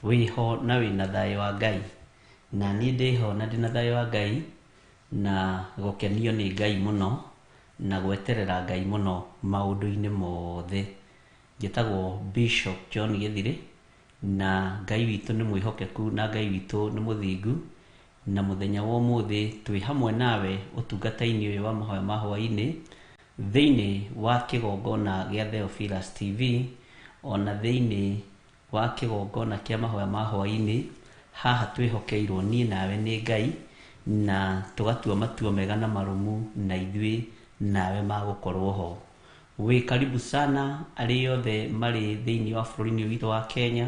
Wĩho na wĩna thayũ wa Ngai? Na niĩ ndĩho na ndĩna thayũ wa Ngai, na gũkenio nĩ Ngai mũno, na gweterera Ngai mũno maũndũ-inĩ mothe. Njĩtagwo Bishop John Gĩthirĩ, na Ngai witũ nĩ mwĩhokeku na Ngai witũ nĩ mũthingu, na mũthenya wa ũmũthĩ twĩ hamwe nawe ũtungata-inĩ ũyũ wa mahoya ma hwaĩ-inĩ, thĩinĩ wa kĩgongona gĩa Theophilus TV, ona thĩinĩ wa kĩgongona kĩa mahoya ma hwaĩ-inĩ, haha twĩhokeirwo niĩ nawe nĩ Ngai, na tũgatua matua mega na marũmu na ithuĩ nawe magũkorwo ho. Wĩ karibu sana arĩa othe marĩ thĩinĩ wa bũrũri-inĩ ũyũ witũ wa Kenya,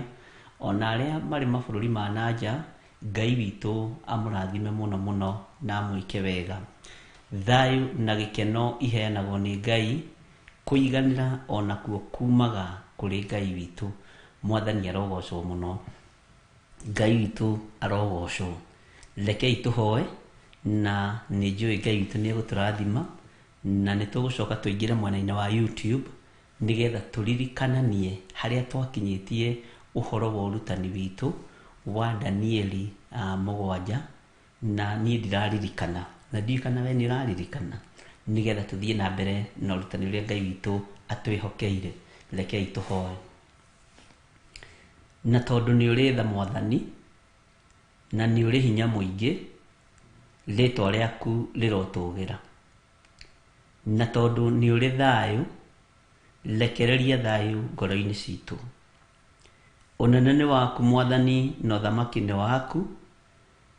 ona arĩa marĩ mabũrũri ma na nja, Ngai witũ amũrathime mũno mũno na amwĩke wega. Thayũ na gĩkeno iheanagwo nĩ Ngai, kũiganĩra onakuo kumaga kũrĩ Ngai witũ. Mwathani arogocwo mũno. Ngai witũ arogocwo. Rekei tũhoe, na nĩ njũĩ Ngai witũ nĩ egũtũrathima, na nĩ tũgũcoka tũingĩre mwena-inĩ wa YouTube, nĩgetha tũririkananie harĩa twakinyĩtie ũhoro wa ũrutani witũ wa Danieli 7, na niĩ ndiraririkana, na ndiũĩ kana we nĩ ũraririkana, nĩgetha tũthiĩ na mbere na ũrutani ũrĩa Ngai witũ atwĩhokeire. Rekei tũhoe. Na tondũ nĩ ũrĩ tha Mwathani, na nĩ ũrĩ hinya mũingĩ, rĩtwa rĩaku rĩrotũgĩra. Na tondũ nĩ ũrĩ thayũ, rekereria thayũ ngoro-inĩ citũ. Ũnene nĩ waku Mwathani, na ũthamaki nĩ waku,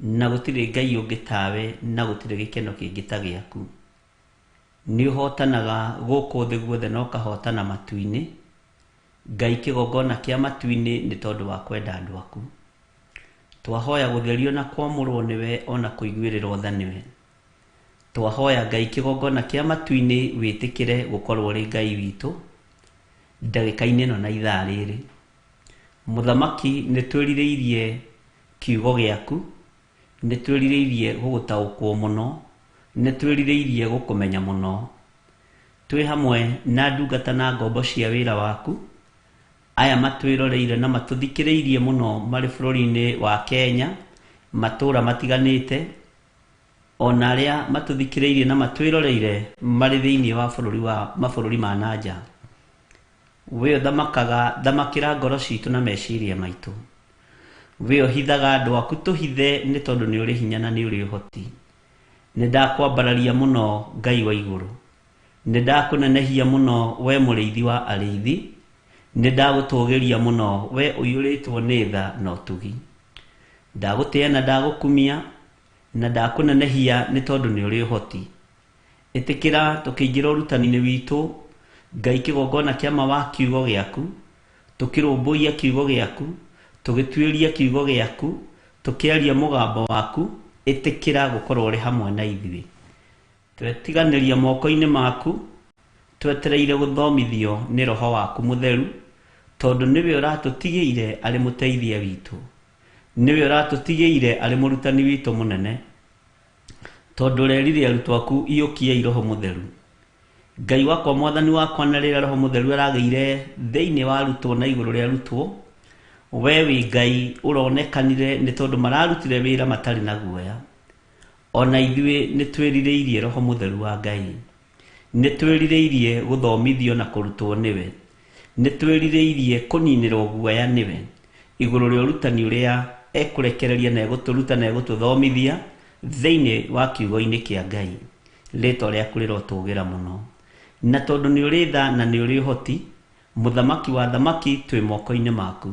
na gũtirĩ Ngai ũngĩ tawe, na gũtirĩ gĩkeno kĩngĩ ta gĩaku. Nĩ ũhotanaga gũkũ thĩ guothe na ũkahotana matu-inĩ, Ngai kĩgongona kĩa matu-inĩ nĩ tondũ wa kwenda andũ aku. Twahoya gũtherio na kwamũrwo nĩwe ona kũiguĩrĩrwo tha nĩwe. Twahoya Ngai kĩgongona kĩa matu-inĩ wĩtĩkĩre gũkorwo ũrĩ Ngai witũ ndagĩka-inĩ ĩno na ithaa rĩrĩ. Mũthamaki nĩ twĩrirĩirie kiugo gĩaku, nĩ twĩrirĩirie gũgũtaũkwo mũno, nĩ twĩrirĩirie gũkũmenya mũno. Twĩ hamwe na ndungata na ngombo cia wĩra waku, aya matwĩroreire na matũthikĩrĩirie mũno marĩ bũrũri-inĩ wa Kenya, matũũra matiganĩte, o na arĩa matũthikĩrĩirie na matwĩroreire marĩ thĩinĩ wa bũrũri wa mabũrũri ma na nja. We ũthamakaga, thamakĩra ngoro citũ na meciria maitũ. We ũhithaga andũ aku tũhithe nĩ tondũ nĩ ũrĩ hinya na nĩ ũrĩ ũhoti. Nĩ ndakwambararia mũno Ngai wa igũrũ. Nĩ ndakũnenehia mũno we mũrĩithi wa arĩithi. Nĩ ndagũtũgĩria mũno we ũiyũrĩtwo nĩ tha na ũtugi. Ndagũtĩa na ndagũkumia na ndakũnenehia nĩ tondũ nĩ ũrĩ ũhoti. Ĩtĩkĩra tũkĩingĩra ũrutani-inĩ witũ, Ngai kĩgongona kĩa ma wa kiugo gĩaku, tũkĩrũmbũiya kiugo gĩaku, tũgĩtuĩria kiugo gĩaku, tũkĩaria mũgambo waku, ĩtĩkĩra gũkorwo ũrĩ hamwe na ithuĩ. Twetiganĩria moko-inĩ maku, twetereire gũthomithio nĩ Roho waku Mũtheru, tondũ nĩwe ũratũtigĩire arĩ mũteithia witũ. Nĩwe ũratũtigĩire arĩ mũrutani witũ mũnene. Tondũ ũrerire arutwo aku iyũkiai Roho Mũtheru. Ngai wakwa Mwathani wakwa, na rĩrĩa Roho Mũtheru aragĩire thĩinĩ wa arutwo na igũrũ rĩa arutwo, we wĩ Ngai ũronekanire nĩ tondũ mararutire wĩra matarĩ na guoya. O na ithuĩ nĩ twĩrirĩirie Roho Mũtheru wa Ngai. Nĩ twĩrirĩirie gũthomithio na kũrutwo nĩwe. Nĩ twĩrirĩirie kũninĩrwo guoya nĩwe igũrũ rĩa ũrutani ũrĩa ekũrekereria na egũtũruta na egũtũthomithia thĩinĩ wa kiugo-inĩ kĩa Ngai. Rĩtwa rĩaku rĩrotũgĩra mũno. Na tondũ nĩ ũrĩ tha na nĩ ũrĩ ũhoti, Mũthamaki wa athamaki, twĩ moko-inĩ maku.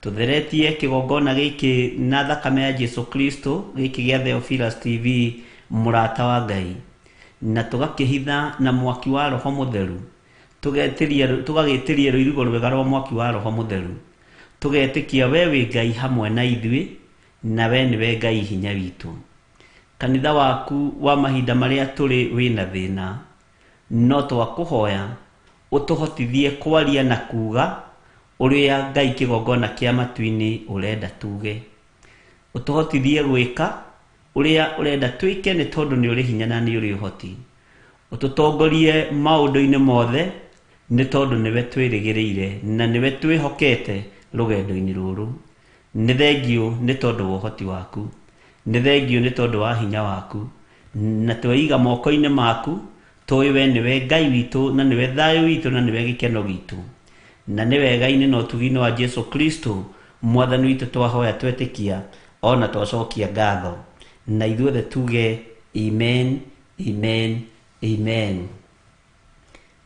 Tũtheretie kĩgongona gĩkĩ na thakame ya Jesu Kristo, gĩkĩ gĩa Theophilus TV, mũrata wa Ngai, na tũgakĩhitha na mwaki wa Roho Mũtheru, tũgagĩtĩria rũirigo rwega rwa mwaki wa Roho Mũtheru, tũgetĩkia we wĩ Ngai hamwe na ithuĩ, na we nĩwe Ngai hinya witũ. Kanitha waku wa mahinda marĩa tũrĩ wĩna thĩna, no twakũhoya ũtũhotithie kwaria na kuga ũrĩa Ngai kĩgongona kĩa matu-inĩ ũrenda tuge. Ũtũhotithie gwĩka ũrĩa ũrenda twĩke nĩ tondũ nĩ ũrĩ hinya na nĩ ũrĩ ũhoti. Ũtũtongorie maũndũ-inĩ mothe nĩ tondũ nĩwe twĩrĩgĩrĩire na nĩwe twĩhokete rũgendo-inĩ rũrũ. Nĩ thengiũ nĩ tondũ wa ũhoti waku, nĩ thengiũ nĩ tondũ wa hinya waku, na tweiga moko-inĩ maku, tũĩ we nĩwe Ngai witũ na nĩwe thayũ witũ na nĩwe gĩkeno gitũ. Na nĩ wega-inĩ na ũtugi-inĩ wa Jesu Kristo mwathani witũ twahoya twetĩkia ona twacokia ngatho. Na ithuothe tuge amen, amen, amen.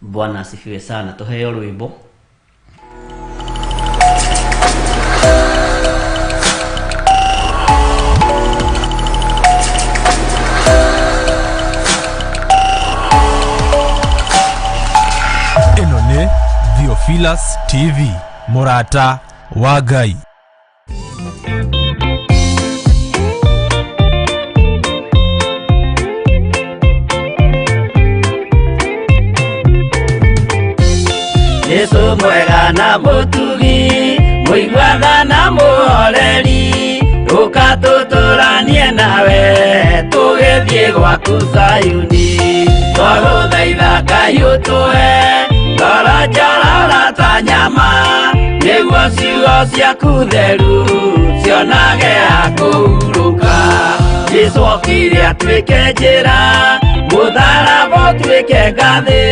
Bwana asifiwe sana. Tuheo rwimbo. Ĩno nĩ Theophilus TV, mũrata wa Ngai. Jesu mwega na mũtugi, mũiguana na mũhoreri, ũka tũtũranie nawe, tũgĩthiĩ gwaku Zayuni. Twagũthaitha Ngai ũtũhe ngoro njororo ta nyama, nĩguo ciugo ciaku theru cionage ha kũhurũka. Jesu okire atuĩke njĩra, mũtharaba ũtuĩke ngathĩ,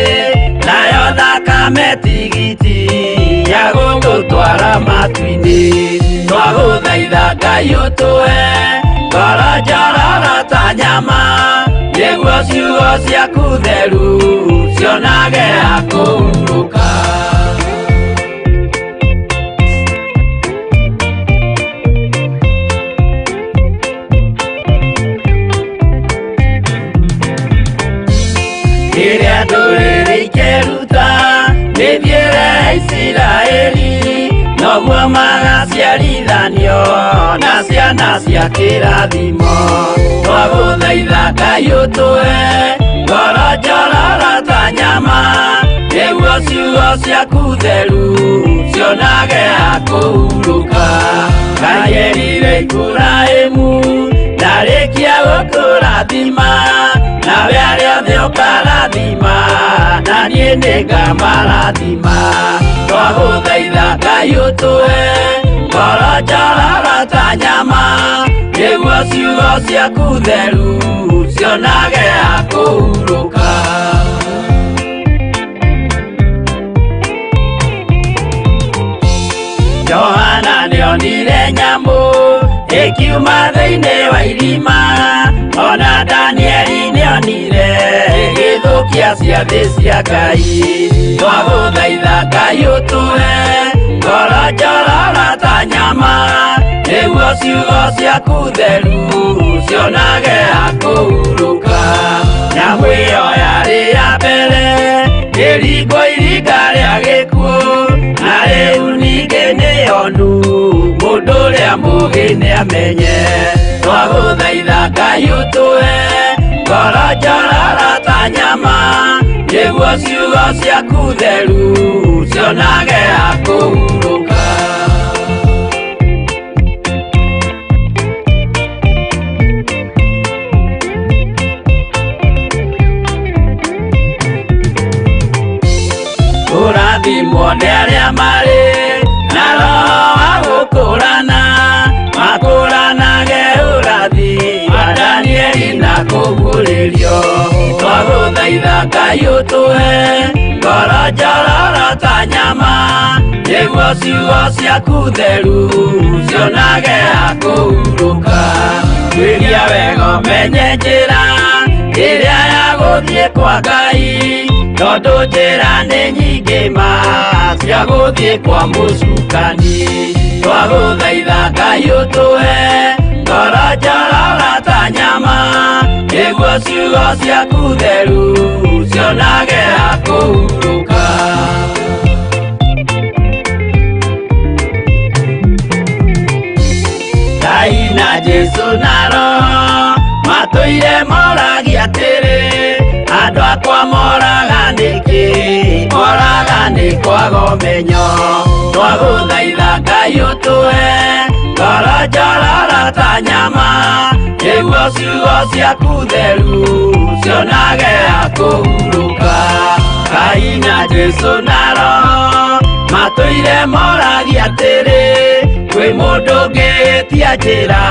nayo thakame tigiti ya gũgũtwara matu-inĩ. Twagũthaitha Ngai ũtũhe ngoro njororo ta nyama, nĩguo ciugo ciaku theru cionage ha kũhurũka. Rĩrĩa ndũrĩrĩ ikeruta mĩthiĩre ya Isiraeli, noguo magaciarithanio na ciana cia kĩrathimo. Twagũthaitha Ngai ũtũhe ngoro njororo ta nyama, nĩguo ciugo ciaku theru cionage ha kũhurũka. Ngai erire Iburahĩmu ndarĩkia gũkũrathima, nawe arĩa othe ũkarathima, na niĩ nĩngamarathima. Twagũthaitha Ngai ũtũhe ngoro njororo ta nyama, nĩguo ciugo ciaku theru cionage ha kũhurũka. Johana nĩonire nyamũ ĩkiuma thĩinĩ wa irima, ona Danieli nĩonire ĩgĩthũkia ciathĩ cia Ngai. Twagũthaitha Ngai ũtũhe ngoro njororo ta nyama, nĩguo ciugo ciaku theru cionage ha kũhurũka. Nyamũ ĩyo yarĩ ya mbere ĩringwo iringa rĩa gĩkuũ, na rĩu ningĩ nĩyonu mũndũ ũrĩa mũũgĩ nĩamenye. Twagũthaitha Ngai ũtũhe ngoro njororo ta nyama, nĩguo ciugo ciaku theru cionage ha kũhurũka. Kũrathimwo nĩ arĩa marĩ na roho wa gũkũrana, makũranage ũrathi wa Danieli na kũguũrĩrio. Twagũthaitha Ngai ũtũhe ngoro njororo ta nyama, nĩguo ciugo ciaku theru cionage ha kũhurũka. Tuĩria wega ũmenye njĩra ĩrĩa ya gũthiĩ kwa Ngai, tondũ njĩra nĩ nyingĩ ma cia gũthiĩ kwa mũcukani. Twagũthaitha Ngai ũtũhe ngoro njororo ta nyama, nĩguo ciugo ciaku theru cionage ha kũhurũka. Ngai na Jesu na Roho matũire moragia atĩrĩ, andũ akwa moraga nĩkĩ? Moraga nĩ kwaga ũmenyo. Twagũthaitha Ngai ũtũhe ngoro njororo ta nyama, nĩguo ciugo ciaku theru cionage ha kũhurũka. Ngai na Jesu na Roho matũire moragia atĩrĩ, Kwĩ mũndũ ũngĩtia njĩra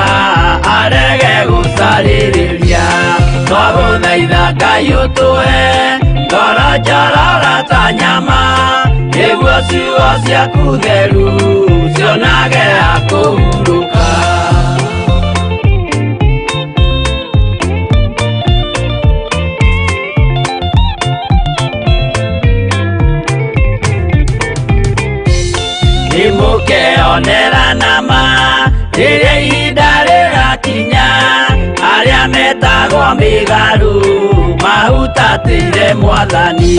arege gũcarĩrĩria. Twagũthaitha Ngai ũtũhe ngoro njororo ta nyama, nĩguo ciugo ciaku theru cionage ha kũhurũka. Nĩmũkeonera nama rĩrĩa ihinda rĩgakinya, arĩa metagwo mĩgarũ mahutatĩire Mwathani.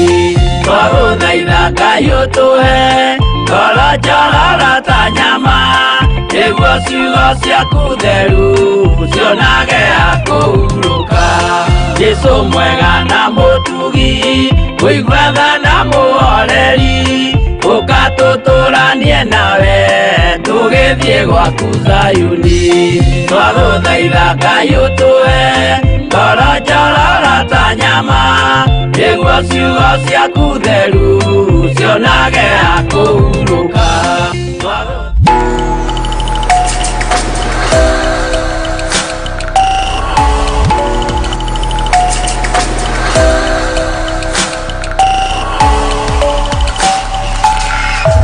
Twagũthaitha Ngai ũtũhe ngoro njororo ta nyama, nĩguo ciugo ciaku theru cionage ha kũhurũka. Jesũ mwega na mũtugi, mũigua tha na mũhoreri, ũka tũtũranie nawe tũgĩthiĩ gwaku Zayuni. Twagũthaitha Ngai ũtũhe ngoro njororo ta nyama, nĩguo ciugo ciaku theru cionage ha kũhurũka.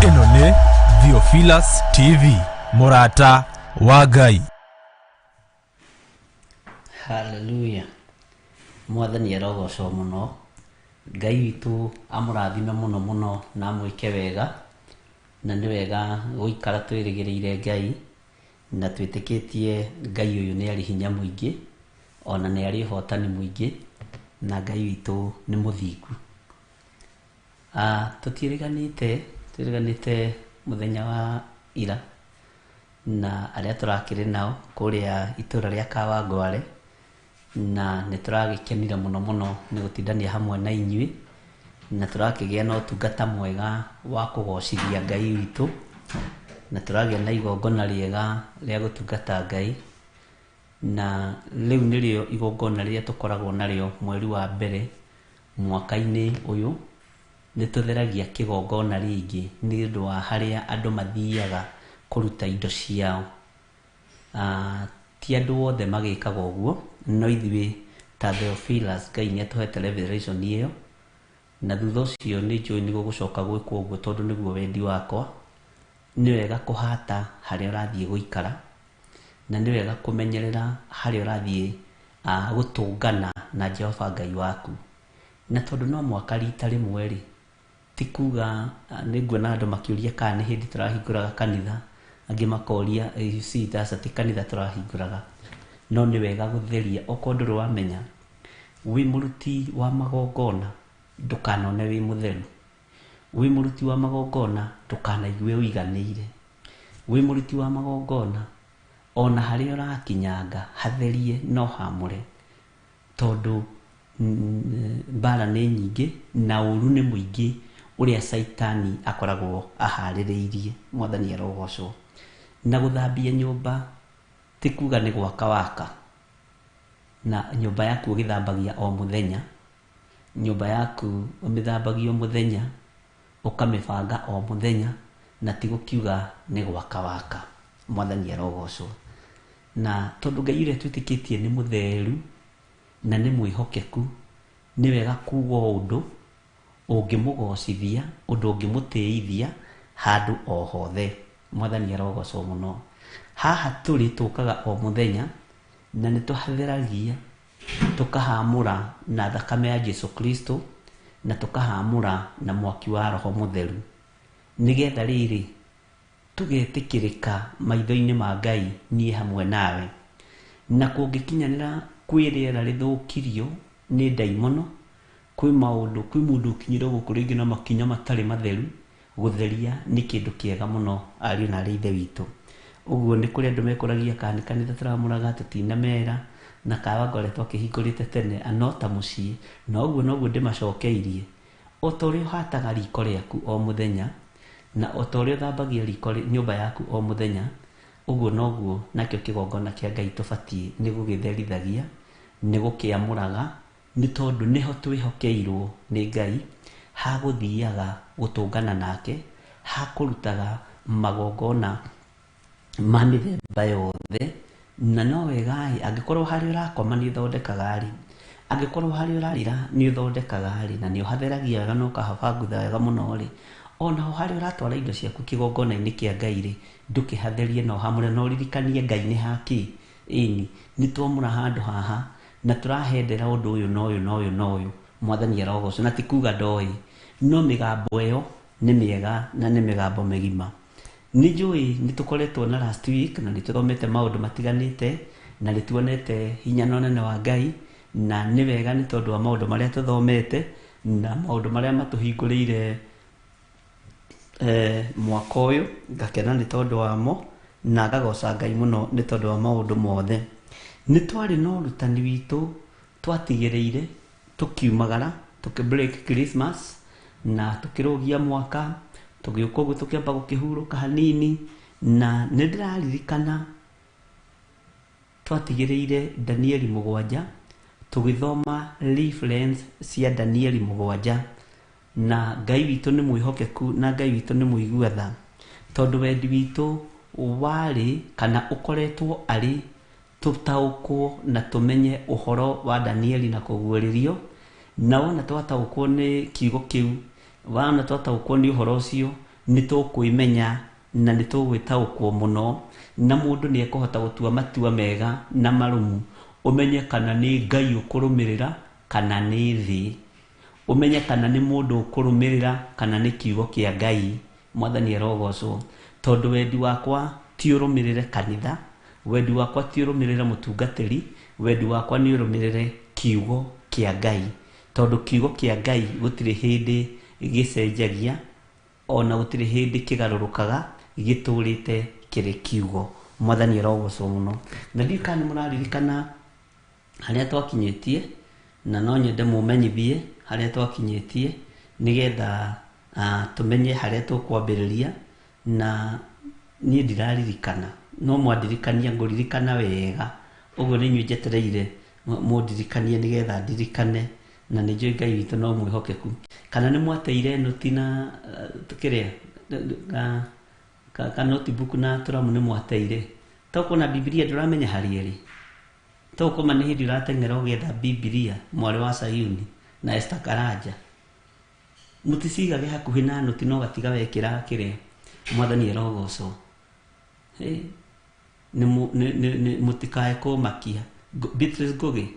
Ĩno nĩ Theophilus TV, mũrata wa Ngai. Haleluya. Mwathani arogocwo mũno. Ngai witũ amũrathime mũno mũno na amwĩke wega. Na nĩ wega gũikara twĩrĩgĩrĩire Ngai na twĩtĩkĩtie Ngai ũyũ nĩ arĩ hinya mũingĩ, ona nĩ arĩ ũhotani mũingĩ, na Ngai witũ nĩ mũthingu. Tũtiĩrĩganĩte, twĩrĩganĩte mũthenya wa ira na arĩa tũrakĩrĩ nao kũrĩa itũra rĩa Kawangware, na nĩ tũragĩkenire mũno mũno nĩ gũtindania hamwe na inyuĩ, na tũrakĩgĩa na ũtungata mwega wa kũgocithia Ngai witũ, na tũragĩa na igongona rĩega rĩa gũtungata Ngai. Na rĩu nĩrĩo igongona rĩrĩa tũkoragwo narĩo mweri wa mbere mwaka-inĩ ũyũ. Nĩ tũtheragia kĩgongona rĩngĩ nĩ ũndũ wa harĩa andũ mathiaga kũruta indo ciao. Ti andũ othe magĩkaga ũguo, no ithuĩ ta Theophilus Ngai nĩ atũhete revelation ĩyo, na thutha ũcio nĩ njũĩ nĩ gũgũcoka gwĩkwo ũguo tondũ nĩguo wendi wakwa. Nĩ wega kũhata harĩa ũrathiĩ gũikara, na nĩ wega kũmenyerera harĩa ũrathiĩ gũtũngana na Jehova Ngai waku. Na tondũ no mwaka rita rĩmwe rĩ, ti kuga nĩ nguona andũ makĩũria kana nĩ hĩndĩ tũrahingũraga kanitha, angĩ makoria you see aca ti kanitha tũrahingũraga. No nĩ wega gũtheria, okorwo ndũrĩ wamenya wĩ mũruti wa magongona ndũkanone wĩ mũtheru, wĩ mũruti wa magongona ndũkanaigue ũiganĩire, wĩ mũruti wa magongona ona harĩa ũrakinyanga hatherie no hamũre, tondũ mbara nĩ nyingĩ na ũru nĩ mũingĩ ũrĩa Caitani akoragwo aharĩrĩirie. Mwathani arogocwo. Na gũthambia nyũmba ti kuga nĩ gwaka waka, na nyũmba yaku ũgĩthambagia o mũthenya, nyũmba yaku ũmĩthambagia o mũthenya, ũkamĩbanga o mũthenya, na ti gũkiuga nĩ gwaka waka. Mwathani arogocwo. Na tondũ Ngai ũrĩa twĩtĩkĩtie nĩ mũtheru na nĩ mwĩhokeku, nĩ wega kuga ũndũ ũngĩmũgocithia, ũndũ ũngĩmũtĩithia handũ o hothe. Mwathani arogocwo mũno. Haha tũrĩ tũkaga o mũthenya na nĩ tũhatheragia, tũkahamũra na thakame ya Jesu Kristo, na tũkahamũra na mwaki wa Roho Mũtheru, nĩgetha rĩrĩ tũgetĩkĩrĩka maitho-inĩ ma Ngai niĩ hamwe nawe. Na kũngĩkinyanĩra kwĩ rĩera rĩthũkirio nĩ ndaimono, kwĩ maũndũ, kwĩ mũndũ ũkinyire gũkũ rĩngĩ na makinya matarĩ matheru, gũtheria nĩ kĩndũ kĩega mũno ariũ na arĩ ithe witũ. Ũguo nĩ kũrĩ andũ mekũragia kana nĩ kanitha tũramũraga tũtinamera, na Kawangware twakĩhingũrĩte tene no ta mũciĩ, na ũguo noguo ndĩmacokeirie. O ta ũrĩa ũhataga riko rĩaku o mũthenya, na o ta ũrĩa ũthambagia riko nyũmba yaku o mũthenya, ũguo noguo nakĩo kĩgongona kĩa Ngai tũbatiĩ nĩ gũgĩtherithagia, nĩ gũkĩamũraga, nĩ tondũ nĩho twĩhokeirwo nĩ Ngai ha gũthiaga gũtũngana nake, ha kũrutaga magongona Ma mĩthemba yothe, na no wega-ĩ, angĩkorwo harĩa ũrakoma nĩ ũthondekaga rĩ, angĩkorwo harĩa ũrarĩra nĩ ũthondekaga rĩ, na nĩ ũhatheragia wega na ũkahabangutha wega mũno rĩ, onaho harĩa ũratwara indo ciaku kĩgongona-inĩ kĩa Ngai rĩ, ndũkĩhatherie na ũhamũre na ũririkanie Ngai nĩ hakĩ. Ĩni, nĩ twamũra handũ haha na tũrahendera ũndũ ũyũ na ũyũ na ũyũ na ũyũ. Mwathani arogocwo, na ti kuga ndoĩ, no mĩgambo ĩyo nĩ mĩega na nĩ mĩgambo mĩgima. Nĩ njũĩ nĩ tũkoretwo na last week na nĩ tũthomete maũndũ matiganĩte na nĩ tuonete hinya na ũnene wa Ngai, na nĩ wega nĩ tondũ wa maũndũ marĩa tũthomete na maũndũ marĩa matũhingũrĩire mwaka ũyũ. Ngakena nĩ tondũ wamo na ngagoca Ngai mũno nĩ tondũ wa maũndũ mothe. Nĩ twarĩ na ũrutani witũ twatigĩrĩire tũkiumagara, tũkĩ break Christmas na tũkĩrũgia mwaka, tũgĩũka ũguo tũkĩamba gũkĩhurũka hanini, na nĩ ndĩraririkana twatigĩrĩire Danieli 7, tũgĩthoma reference cia Danieli 7, na Ngai witũ nĩ mwĩhokeku na Ngai witũ nĩ mũigua tha, tondũ wendi witũ warĩ kana ũkoretwo arĩ tũtaũkwo na tũmenye ũhoro wa Danieli na kũguũrĩrio. Na wona twataũkwo nĩ kiugo kĩu, wona twataũkwo nĩ ũhoro ũcio, nĩ tũkwĩmenya na nĩ tũgwĩtaũkwo mũno, na mũndũ nĩ ekũhota gũtua matua mega na marũmu. Ũmenye kana nĩ Ngai ũkũrũmĩrĩra kana nĩ thĩ, ũmenye kana nĩ mũndũ ũkũrũmĩrĩra kana nĩ kiugo kĩa Ngai. Mwathani arogocwo, tondũ wendi wakwa ti ũrũmĩrĩre kanitha, wendi wakwa ti ũrũmĩrĩre mũtungatĩri, wendi wakwa nĩ ũrũmĩrĩre kiugo kĩa Ngai, tondũ kiugo kĩa Ngai gũtirĩ hĩndĩ gĩcenjagia, ona gũtirĩ hĩndĩ kĩgarũrũkaga, gĩtũrĩte kĩrĩ kiugo. Mwathani arogocwo mũno. Na ndiũĩ kana nĩ mũraririkana harĩa twakinyĩtie, na no nyende mũmenyithie harĩa twakinyĩtie nĩgetha tũmenye harĩa tũkwambĩrĩria. Na niĩ ndiraririkana, no mwandirikania ngũririkana wega, ũguo nĩ inyuĩ njetereire mũndirikanie nĩgetha ndirikane, na nĩ njũĩ Ngai witũ no mwĩhokeku. Kana nĩ mwateire noti na kĩrĩa ka notebook na tũramu nĩ mwateire, tokuona Bibilia ndũramenya harĩa ĩrĩ, tokoma nĩ hĩndĩ ũrateng'era ũgĩetha Bibilia, mwarĩ wa Sayuni na Esther Karanja, mũticigage hakuhĩ na noti no gatiga wekĩra kĩrĩa. Mwathani arogocwo. Nĩ mũtikae kũmakia. Beatrice Ngugi,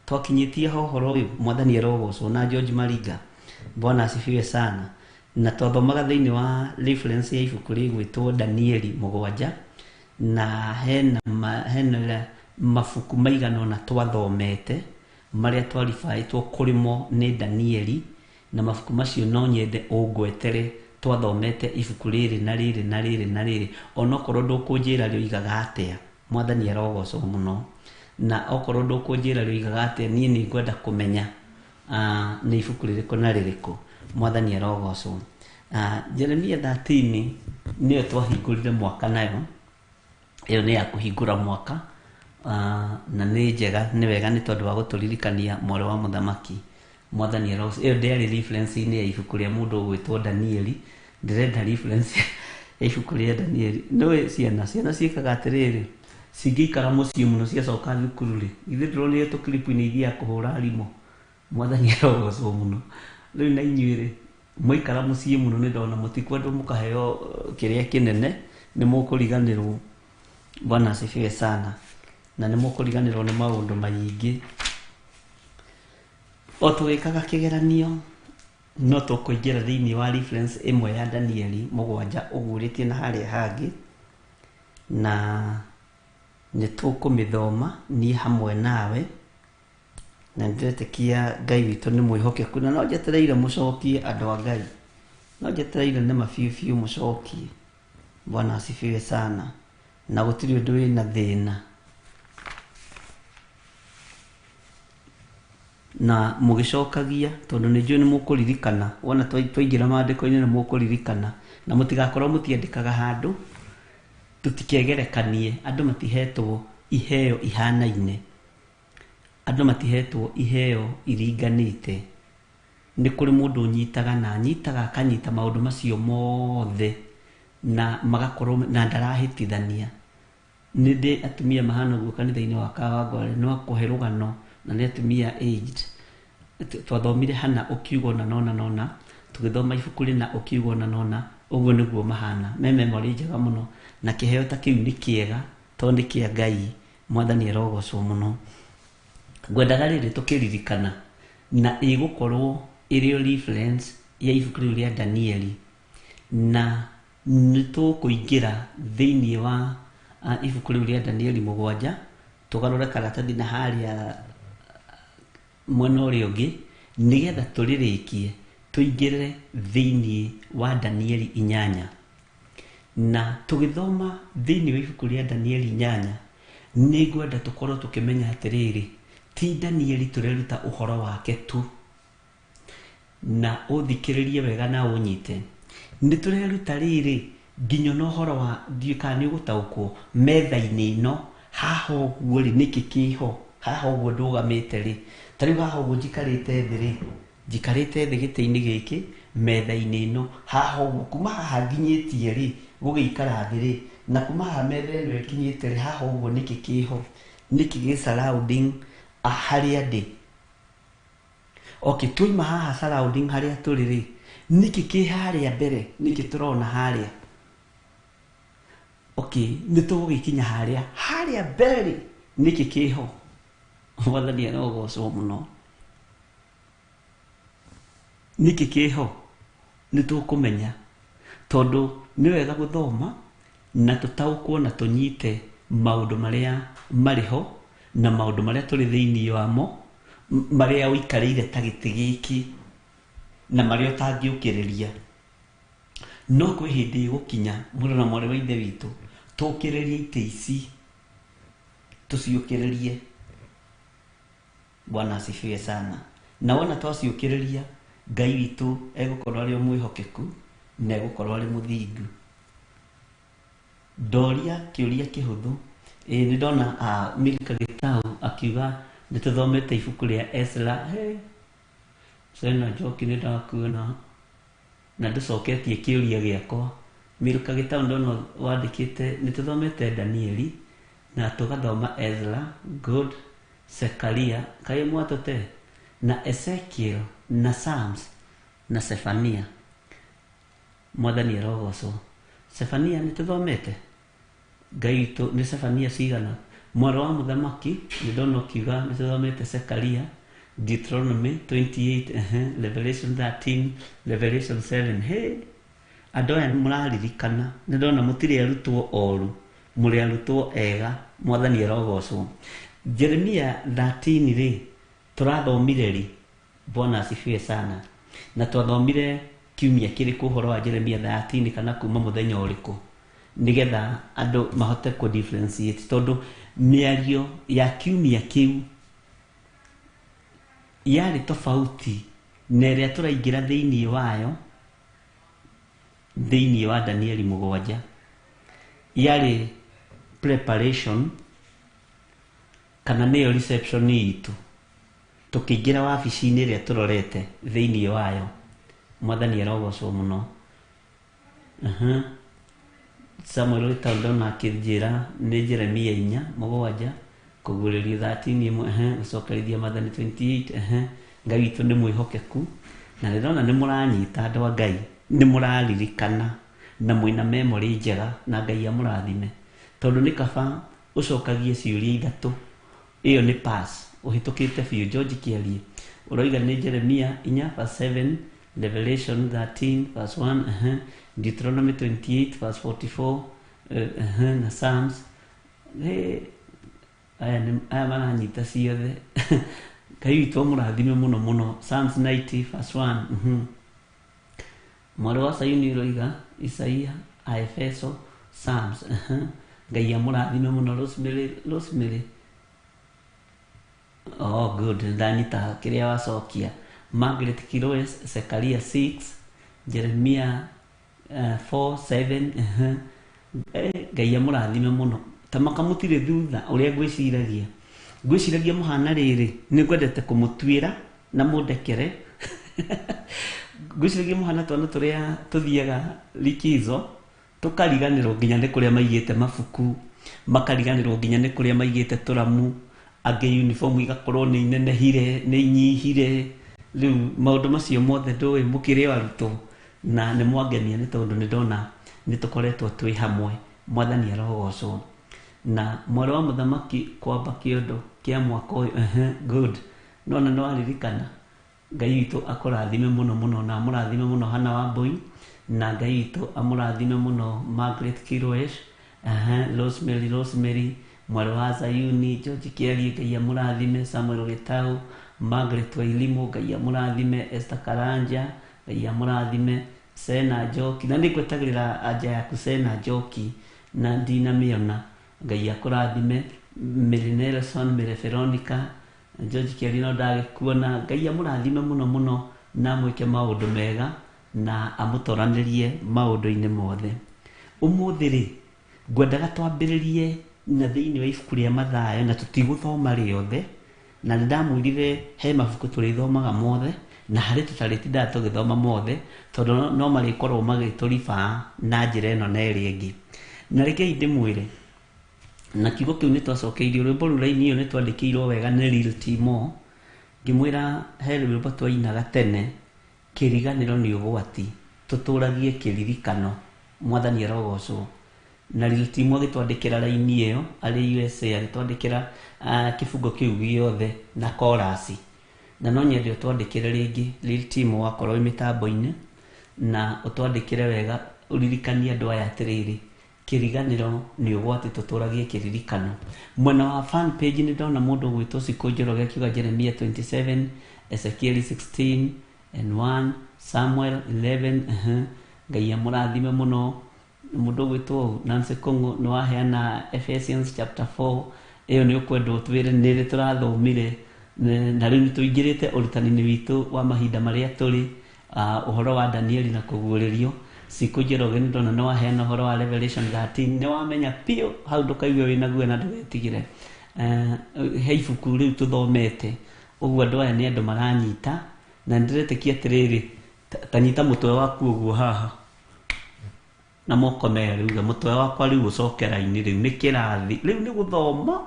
twakinyĩtie ho ũhoro ũyũ. Mwathani arogocwo. Na George Maringa, Bwana asifiwe sana. Na twathomaga thĩinĩ wa reference ya ibuku rĩgwĩtwo Danieli 7, na hena mabuku maigana ũna twathomete marĩa twaribaĩtwo kũrĩmo nĩ Danieli, na mabuku macio no nyende ũngwetere twathomete ibuku rĩrĩ na rĩrĩ na rĩrĩ na rĩrĩ, onokorwo ndũkũnjĩra rĩoigaga atĩa. Mwathani arogocwo mũno. Na okorwo ndũkũnjĩra rĩoigaga atĩa, niĩ nĩ ngwenda kũmenya nĩ ibuku rĩrĩkũ na rĩrĩkũ. Mwathani arogocwo. Jeremia 13 nĩyo twahingũrire mwaka nayo, ĩyo nĩ ya kũhingũra mwaka, na nĩ njega, nĩ wega nĩ tondũ wa gũtũririkania mwarĩ wa mũthamaki. Mwathani arogocwo. Ĩyo ndĩarĩ reference-inĩ ya ibuku rĩa mũndũ ũgwĩtwo Danieli, ndĩrenda reference ya ibuku rĩa Danieli. Nĩũĩ ciana ciĩkaga atĩrĩrĩ, cingĩikara mũciĩ mũno ciacoka thukuru rĩ, ithuĩ ndĩronire tũkiripu-inĩ ithiaga kũhũra arimũ. Mwathani arogocwo mũno. Rĩu na inyuĩ rĩ, mwaikara mũciĩ mũno nĩ ndona mũtikwendwo mũkaheo kĩrĩa kĩnene, nĩ mũkũriganĩrwo. Bwana asifiwe sana. Na nĩ mũkũriganĩrwo nĩ maũndũ maingĩ. O tũgĩkaga kĩgeranio, no tũkũingĩra thĩinĩ wa reference ĩmwe ya Danieli 7 ũguũrĩtie na harĩa hangĩ, na nĩ tũkũmĩthoma niĩ hamwe nawe, na nĩndĩretĩkia Ngai witũ nĩ mwĩhokeku, na no njetereire mũcokie andũ a Ngai, no njetereire nĩ ma biũ biũ mũcokie. Bwana asifiwe sana. Na gũtirĩ ũndũ wĩna thĩna. Na mũgĩcokagia, tondũ nĩ njũĩ nĩ mũkũririkana, wona twaingĩra maandĩko-inĩ nĩ mũkũririkana, na mũtigakorwo mũtiandĩkaga handũ, tũtikegerekanie. Andũ matihetwo iheo ihanaine, andũ matihetwo iheo iringanĩte. Nĩ kũrĩ mũndũ ũnyitaga na anyitaga akanyita maũndũ macio mothe na magakorwo na ndarahĩtithania. Nĩ ndĩ atumia mahana ũguo kanitha-inĩ wa Kawangware, no akũhe rũgano na nĩ atumia aged. Twathomire hana ũkiuga ũna nona nona, tũgĩthoma ibuku rĩna ũkiuga ũna nona, ũguo nĩguo mahana. Me memory njega mũno, na kĩheo ta kĩu nĩ kĩega tondũ nĩ kĩa Ngai. Mwathani arogocwo mũno. Ngwendaga rĩrĩ tũkĩririkana na ĩgũkorwo ĩrĩ o reference ya ibuku rĩu rĩa Danieli, na nĩ tũkũingĩra thĩinĩ wa ibuku rĩu rĩa Danieli 7, tũgarũre karatathi na harĩa mwena ũrĩa ũngĩ nĩgetha tũrĩrĩkie tũingĩre thĩinĩ wa Danieli 8. Na tũgĩthoma thĩinĩ wa ibuku rĩa Danieli 8, nĩ ngwenda tũkorwo tũkĩmenya atĩrĩrĩ, ti Danieli tũreruta ũhoro wake tu, na ũthikĩrĩrie wega na ũnyite. Nĩ tũreruta rĩrĩ nginya na ũhoro wa ndiũĩ kana nĩ ũgũtaũkwo metha-inĩ ĩno haha ũguo rĩ, nĩkĩ kĩho haha ũguo ndũgamĩte rĩ, ta rĩu haha ũguo njikarĩte thĩ rĩ, njikarĩte thĩ gĩtĩ-inĩ gĩkĩ metha-inĩ ĩno haha ũguo kuma haha nginyĩtie rĩ gũgĩikara thĩ rĩ, na kuma haha metha ĩno ĩkinyĩte rĩ, haha ũguo nĩkĩ kĩho, nĩkĩ gĩ surrounding harĩa ndĩ. Okay, twaima haha surrounding harĩa tũrĩ rĩ, nĩkĩ kĩ harĩa mbere, nĩkĩ tũrona harĩa. Okay, nĩ tũgũgĩkinya harĩa harĩa mbere rĩ, nĩkĩ kĩho. Mwathani arogocwo mũno. Nĩkĩ kĩho nĩ tũkũmenya, tondũ nĩ wega gũthoma na tũtaũkwo na tũnyite maũndũ marĩa marĩ ho na maũndũ marĩa tũrĩ thĩinĩ wamo, marĩa ũikarĩire ta gĩtĩ gĩkĩ na marĩa ũtangĩũkĩrĩria. No kwĩ hĩndĩ ĩgũkinya mũrũ na mwarĩ wa ithe witũ tũkĩrĩrie itĩ ici, tũciũkĩrĩrie. Bwana asifiwe sana. Na wona twaciũkĩrĩria, Ngai witũ egũkorwo arĩ o mwĩhokeku na egũkorwo arĩ mũthingu. Ndoria kĩũria kĩhũthũ. Ĩĩ nĩ ndona Milka Gĩtau akiuga nĩ tũthomete ibuku rĩa Ezra. Hey, Sena Njoki nĩ ndakuona na ndũcoketie kĩũria gĩakwa. Milka Gĩtau ndona wandĩkĩte nĩ tũthomete Danieli na tũgathoma Ezra, good, Zekaria, kaĩ mwatũte, na Ezekiel na Psalms na Sefania. Mwathani arogocwo. Sefania nĩ tũthomete? Ngai witũ nĩ Sefania cigana? Mwarĩ wa mũthamaki nĩ ndona ũkiuga nĩ tũthomete Zekaria, Deuteronomy 28, Revelation 13, Revelation 7. Hey, andũ aya mũraririkana, nĩ ndona mũtirĩ arutwo oru, mũrĩ arutwo ega. Mwathani arogocwo. Jeremia 13 rĩ, tũrathomire rĩ? Bwana asifiwe sana. Na twathomire kiumia kĩrĩkũ ũhoro wa Jeremia 13 kana kuma mũthenya ũrĩkũ, nĩgetha andũ mahote kũ differentiate, tondũ mĩario ya kiumia kĩu yarĩ tofauti na ĩrĩa tũraingĩra thĩinĩ wayo thĩinĩ wa Danieli 7. Yarĩ preparation kana nĩyo reception itũ tũkĩingĩra wabici-inĩ ĩrĩa tũrorete thĩinĩ wayo. Mwathani arogocwo mũno. Samuel Gĩtau ndona akĩnjĩra nĩ Jeremia 4 7, kũguũrĩrio 13 ĩmwe, gũcokerithia Maathani 28. Ngai witũ nĩ mwĩhokeku na ndĩrona nĩ mũranyita andũ a Ngai, nĩ mũraririkana na mwĩna memory njega, na Ngai amũrathime, tondũ nĩ kaba ũcokagie ciũria ithatũ, ĩyo nĩ pass, ũhĩtũkĩte biũ. George Kĩarie ũroiga nĩ Jeremia 4 verse 7, Revelation 13 verse 1, Deuteronomy 28 verse 44, na Psalms. Aya maranyita ciothe. Ngai witũ amũrathime mũno mũno. Psalms 90 verse 1. Mwarĩ wa Sayuni ũroiga Isaia, Aefeso, Psalms. Ngai amũrathime mũno. Rosemary, Rosemary. Oh good, ndanyita kĩrĩa wacokia. Margaret Kiroes, Zekaria 6, Jeremia 4 7. Ngai amũrathime mũno. Ta makamũtirĩ thutha ũrĩa ngwĩciragia. Ngwĩciragia mũhana rĩrĩ, nĩ ngwendete kũmũtuĩra na mũndekere. Ngwĩciragia mũhana twana tũrĩa tũthiaga likizo tũkariganĩrwo nginya nĩ kũrĩa maigĩte mabuku. Makariganĩrwo nginya nĩ kũrĩa maigĩte tũramu, angĩ uniform igakorwo nĩ inenehire, nĩ inyihire. Rĩu maũndũ macio mothe ndũĩ mũkĩrĩ o arutwo, na nĩ mwangenia nĩ tondũ nĩ ndona nĩ tũkoretwo twĩ hamwe. Mwathani arogocwo. Na mwarĩ wa mũthamaki kwamba kĩondo kĩa mwaka ũyũ, good. Nona nĩ waririkana. Ngai witũ akũrathime mũno mũno, na amũrathime mũno Hana Wambui, na Ngai witũ amũrathime mũno Margaret Kiroesh, Rosemary, Rosemary, mwarĩ wa Zayuni, George Kĩarie, Ngai amũrathime, Samuel Gĩtau, Margaret Wairimu, Ngai amũrathime, Esther Karanja, Ngai amũrathime, Sena Njoki, na nĩngwetagĩrĩra anja yaku Sena Njoki, na ndinamĩona, Ngai akũrathime, Mary Nelson, Mary Veronica, George Kĩarie no ndagĩkuona, Ngai amũrathime mũno mũno na amwĩke maũndũ mega na amũtoranĩrie maũndũ-inĩ mothe. Ũmũthĩ rĩ, ngwendaga twambĩrĩrie na thĩinĩ wa ibuku rĩa Mathayo, na tũtigũthoma rĩothe, na nĩndamwĩrire he mabuku tũrĩthomaga mothe, na harĩ tũtarĩtindaga tũgĩthoma mothe, tondũ no marĩkorwo magĩtũribaa na njĩra ĩno na ĩrĩa ĩngĩ. Na rekei ndĩmwĩre, na kiugo kĩu nĩtwacokeirio, rwĩmbo rũu raini ĩyo nĩtwandĩkĩirwo wega nĩ Lil T Mo, ngĩmwĩra he rwĩmbo twainaga tene, kĩriganĩro nĩ ũgwati, tũtũragie kĩririkano, Mwathani arogocwo. Na Lil T Mo agĩtwandĩkĩra raini ĩyo arĩ USA, agĩtwandĩkĩra kĩbungo kĩu gĩothe na chorus. Na no nyende ũtwandĩkĩre rĩngĩ Lil T Mo wakorwo wĩ mĩtambo-inĩ, na ũtwandĩkĩre wega, ũririkanie andũ aya atĩrĩrĩ, kĩriganĩro nĩ ũgwati, tũtũragie kĩririkano. Mwena wa fan page nĩ ndona mũndũ ũgwĩtwo Cikũ Njoroge akiuga Jeremia 27, Ezekiel 16 and 1, Samuel 11, Ngai amũrathime mũno. Mũndũ ũgwĩtwo Nancy Kũng'ũ nĩ waheana Ephesians chapter 4, ĩyo nĩ ũkwenda ũtwĩre nĩ rĩ tũrathomire, na rĩu nĩ tũingĩrĩte ũrutani-inĩ witũ wa mahinda marĩa tũrĩ, ũhoro wa Danieli na kũguũrĩrio. Cikũ Njoroge nĩ ndona nĩ waheana ũhoro wa Revelation 13, nĩ wamenya biũ hau ndũkaigue wĩna guoya na ndũgetigĩre. He ibuku rĩu tũthomete, ũguo andũ aya nĩ andũ maranyita, na nĩndĩretĩkia atĩrĩrĩ, ta nyita mũtwe waku ũguo haha na moko merĩ, uge mũtwe wakwa rĩu ũcoke raini, rĩu nĩ kĩrathi, rĩu nĩ gũthoma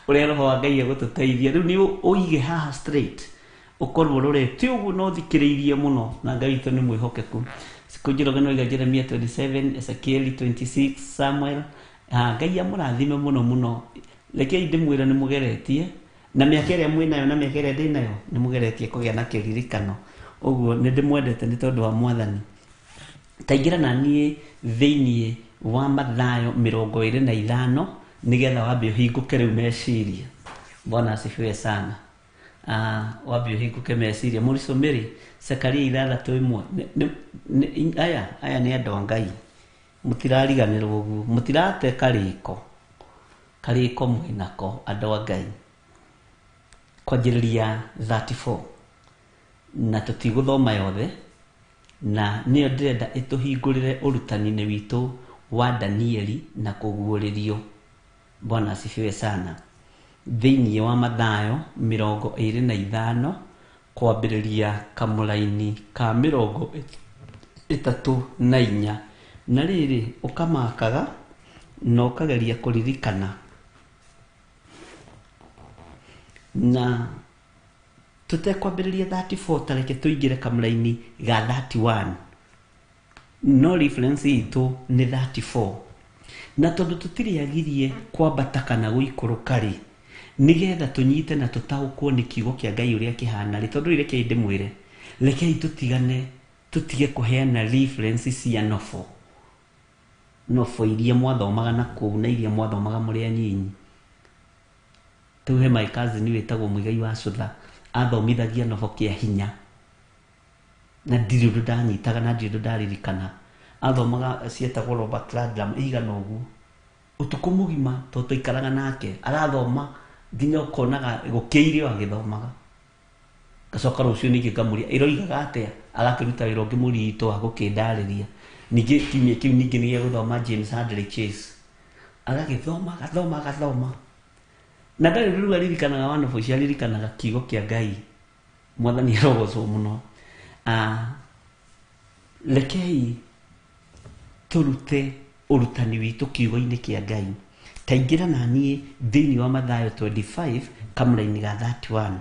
ũrĩa Roho wa Ngai egũtũteithia. Rĩu nĩ ũige haha straight, ũkorwo ũrorete ũguo na ũthikĩrĩirie mũno, na Ngai witũ nĩ mwĩhokeku. Cikũ Njoroge no iga Jeremia 27, Ezekiel 26, Samuel. Ngai amũrathime mũno mũno. Rekei ndĩmwĩre nĩ mũgeretie, na mĩaka ĩrĩa mwĩnayo na mĩaka ĩrĩa ndĩnayo, nĩ mũgeretie kũgĩa na kĩririkano. Ũguo nĩ ndĩmwendete nĩ tondũ wa Mwathani. Taingĩra na niĩ thĩinĩ wa Mathayo 25, nĩgetha wambe ũhingũke rĩu meciria. Bwana asifiwe sana. Wambe ũhingũke meciria. Mũrico Mary, Zekaria 6:1. Aya nĩ andũ a Ngai. Mũtirariganĩrwo ũguo, mũtirate karĩko. Karĩko mwĩnako andũ a Ngai. Kwanjĩrĩria 34. Na tũtigũthoma yothe, na nĩyo ndĩrenda ĩtũhingũrĩre ũrutani-inĩ witũ wa Danieli na kũguũrĩrio. Bwana asifiwe sana. Thĩinĩ wa Mathayo 25, kwambĩrĩria kamũraini ka 34. Na rĩrĩ, ũkamakaga na ũkageria kũririkana. Na tũtekwambĩrĩria 34, ta reke tũingĩre kamũraini ga 31. No reference itũ nĩ 34. Na tondũ tũtirĩagirie kwambata kana gũikũrũka rĩ, nĩgetha tũnyite na tũtaũkwo nĩ kiugo kĩa Ngai ũrĩa kĩhana rĩ, tondũ rĩu rekei ndĩmwĩre, rekei tũtigane, tũtige kũheana reference cia nobo. Nobo iria mwathomaga na kũu na iria mwathomaga mũrĩ anyinyi. Rĩu he my cousin wĩtagwo Mũigai wa Cũtha, athomithagia nobo kĩa hinya. Na ndirĩ ũndũ ndanyitaga na ndirĩ ũndũ ndaririkana. Athomaga cietagwo Robert Ludlum igana ũguo. Ũtukũ mũgima tondũ twaikaraga nake, arathoma nginya ũkonaga gũkĩire o agĩthomaga. Ngacoka rũciũ ningĩ ngamũria ĩroigaga atĩa, agakĩruta wĩra ũngĩ mũritũ wa gũkĩndarĩria. Ningĩ kiumia kĩu ningĩ nĩ gĩagũthoma James Hadley Chase. Agagĩthoma, agathoma, agathoma. Na ndarĩ rĩu aririkanaga wa nobo icio, aririkanaga kiugo kĩa Ngai. Mwathani arogocwo mũno. Rekei tũrute Ũrutani witũ kiugo-inĩ kĩa Ngai. Taingĩra na niĩ thĩinĩ wa Mathayo 25 kamũraini ga 31.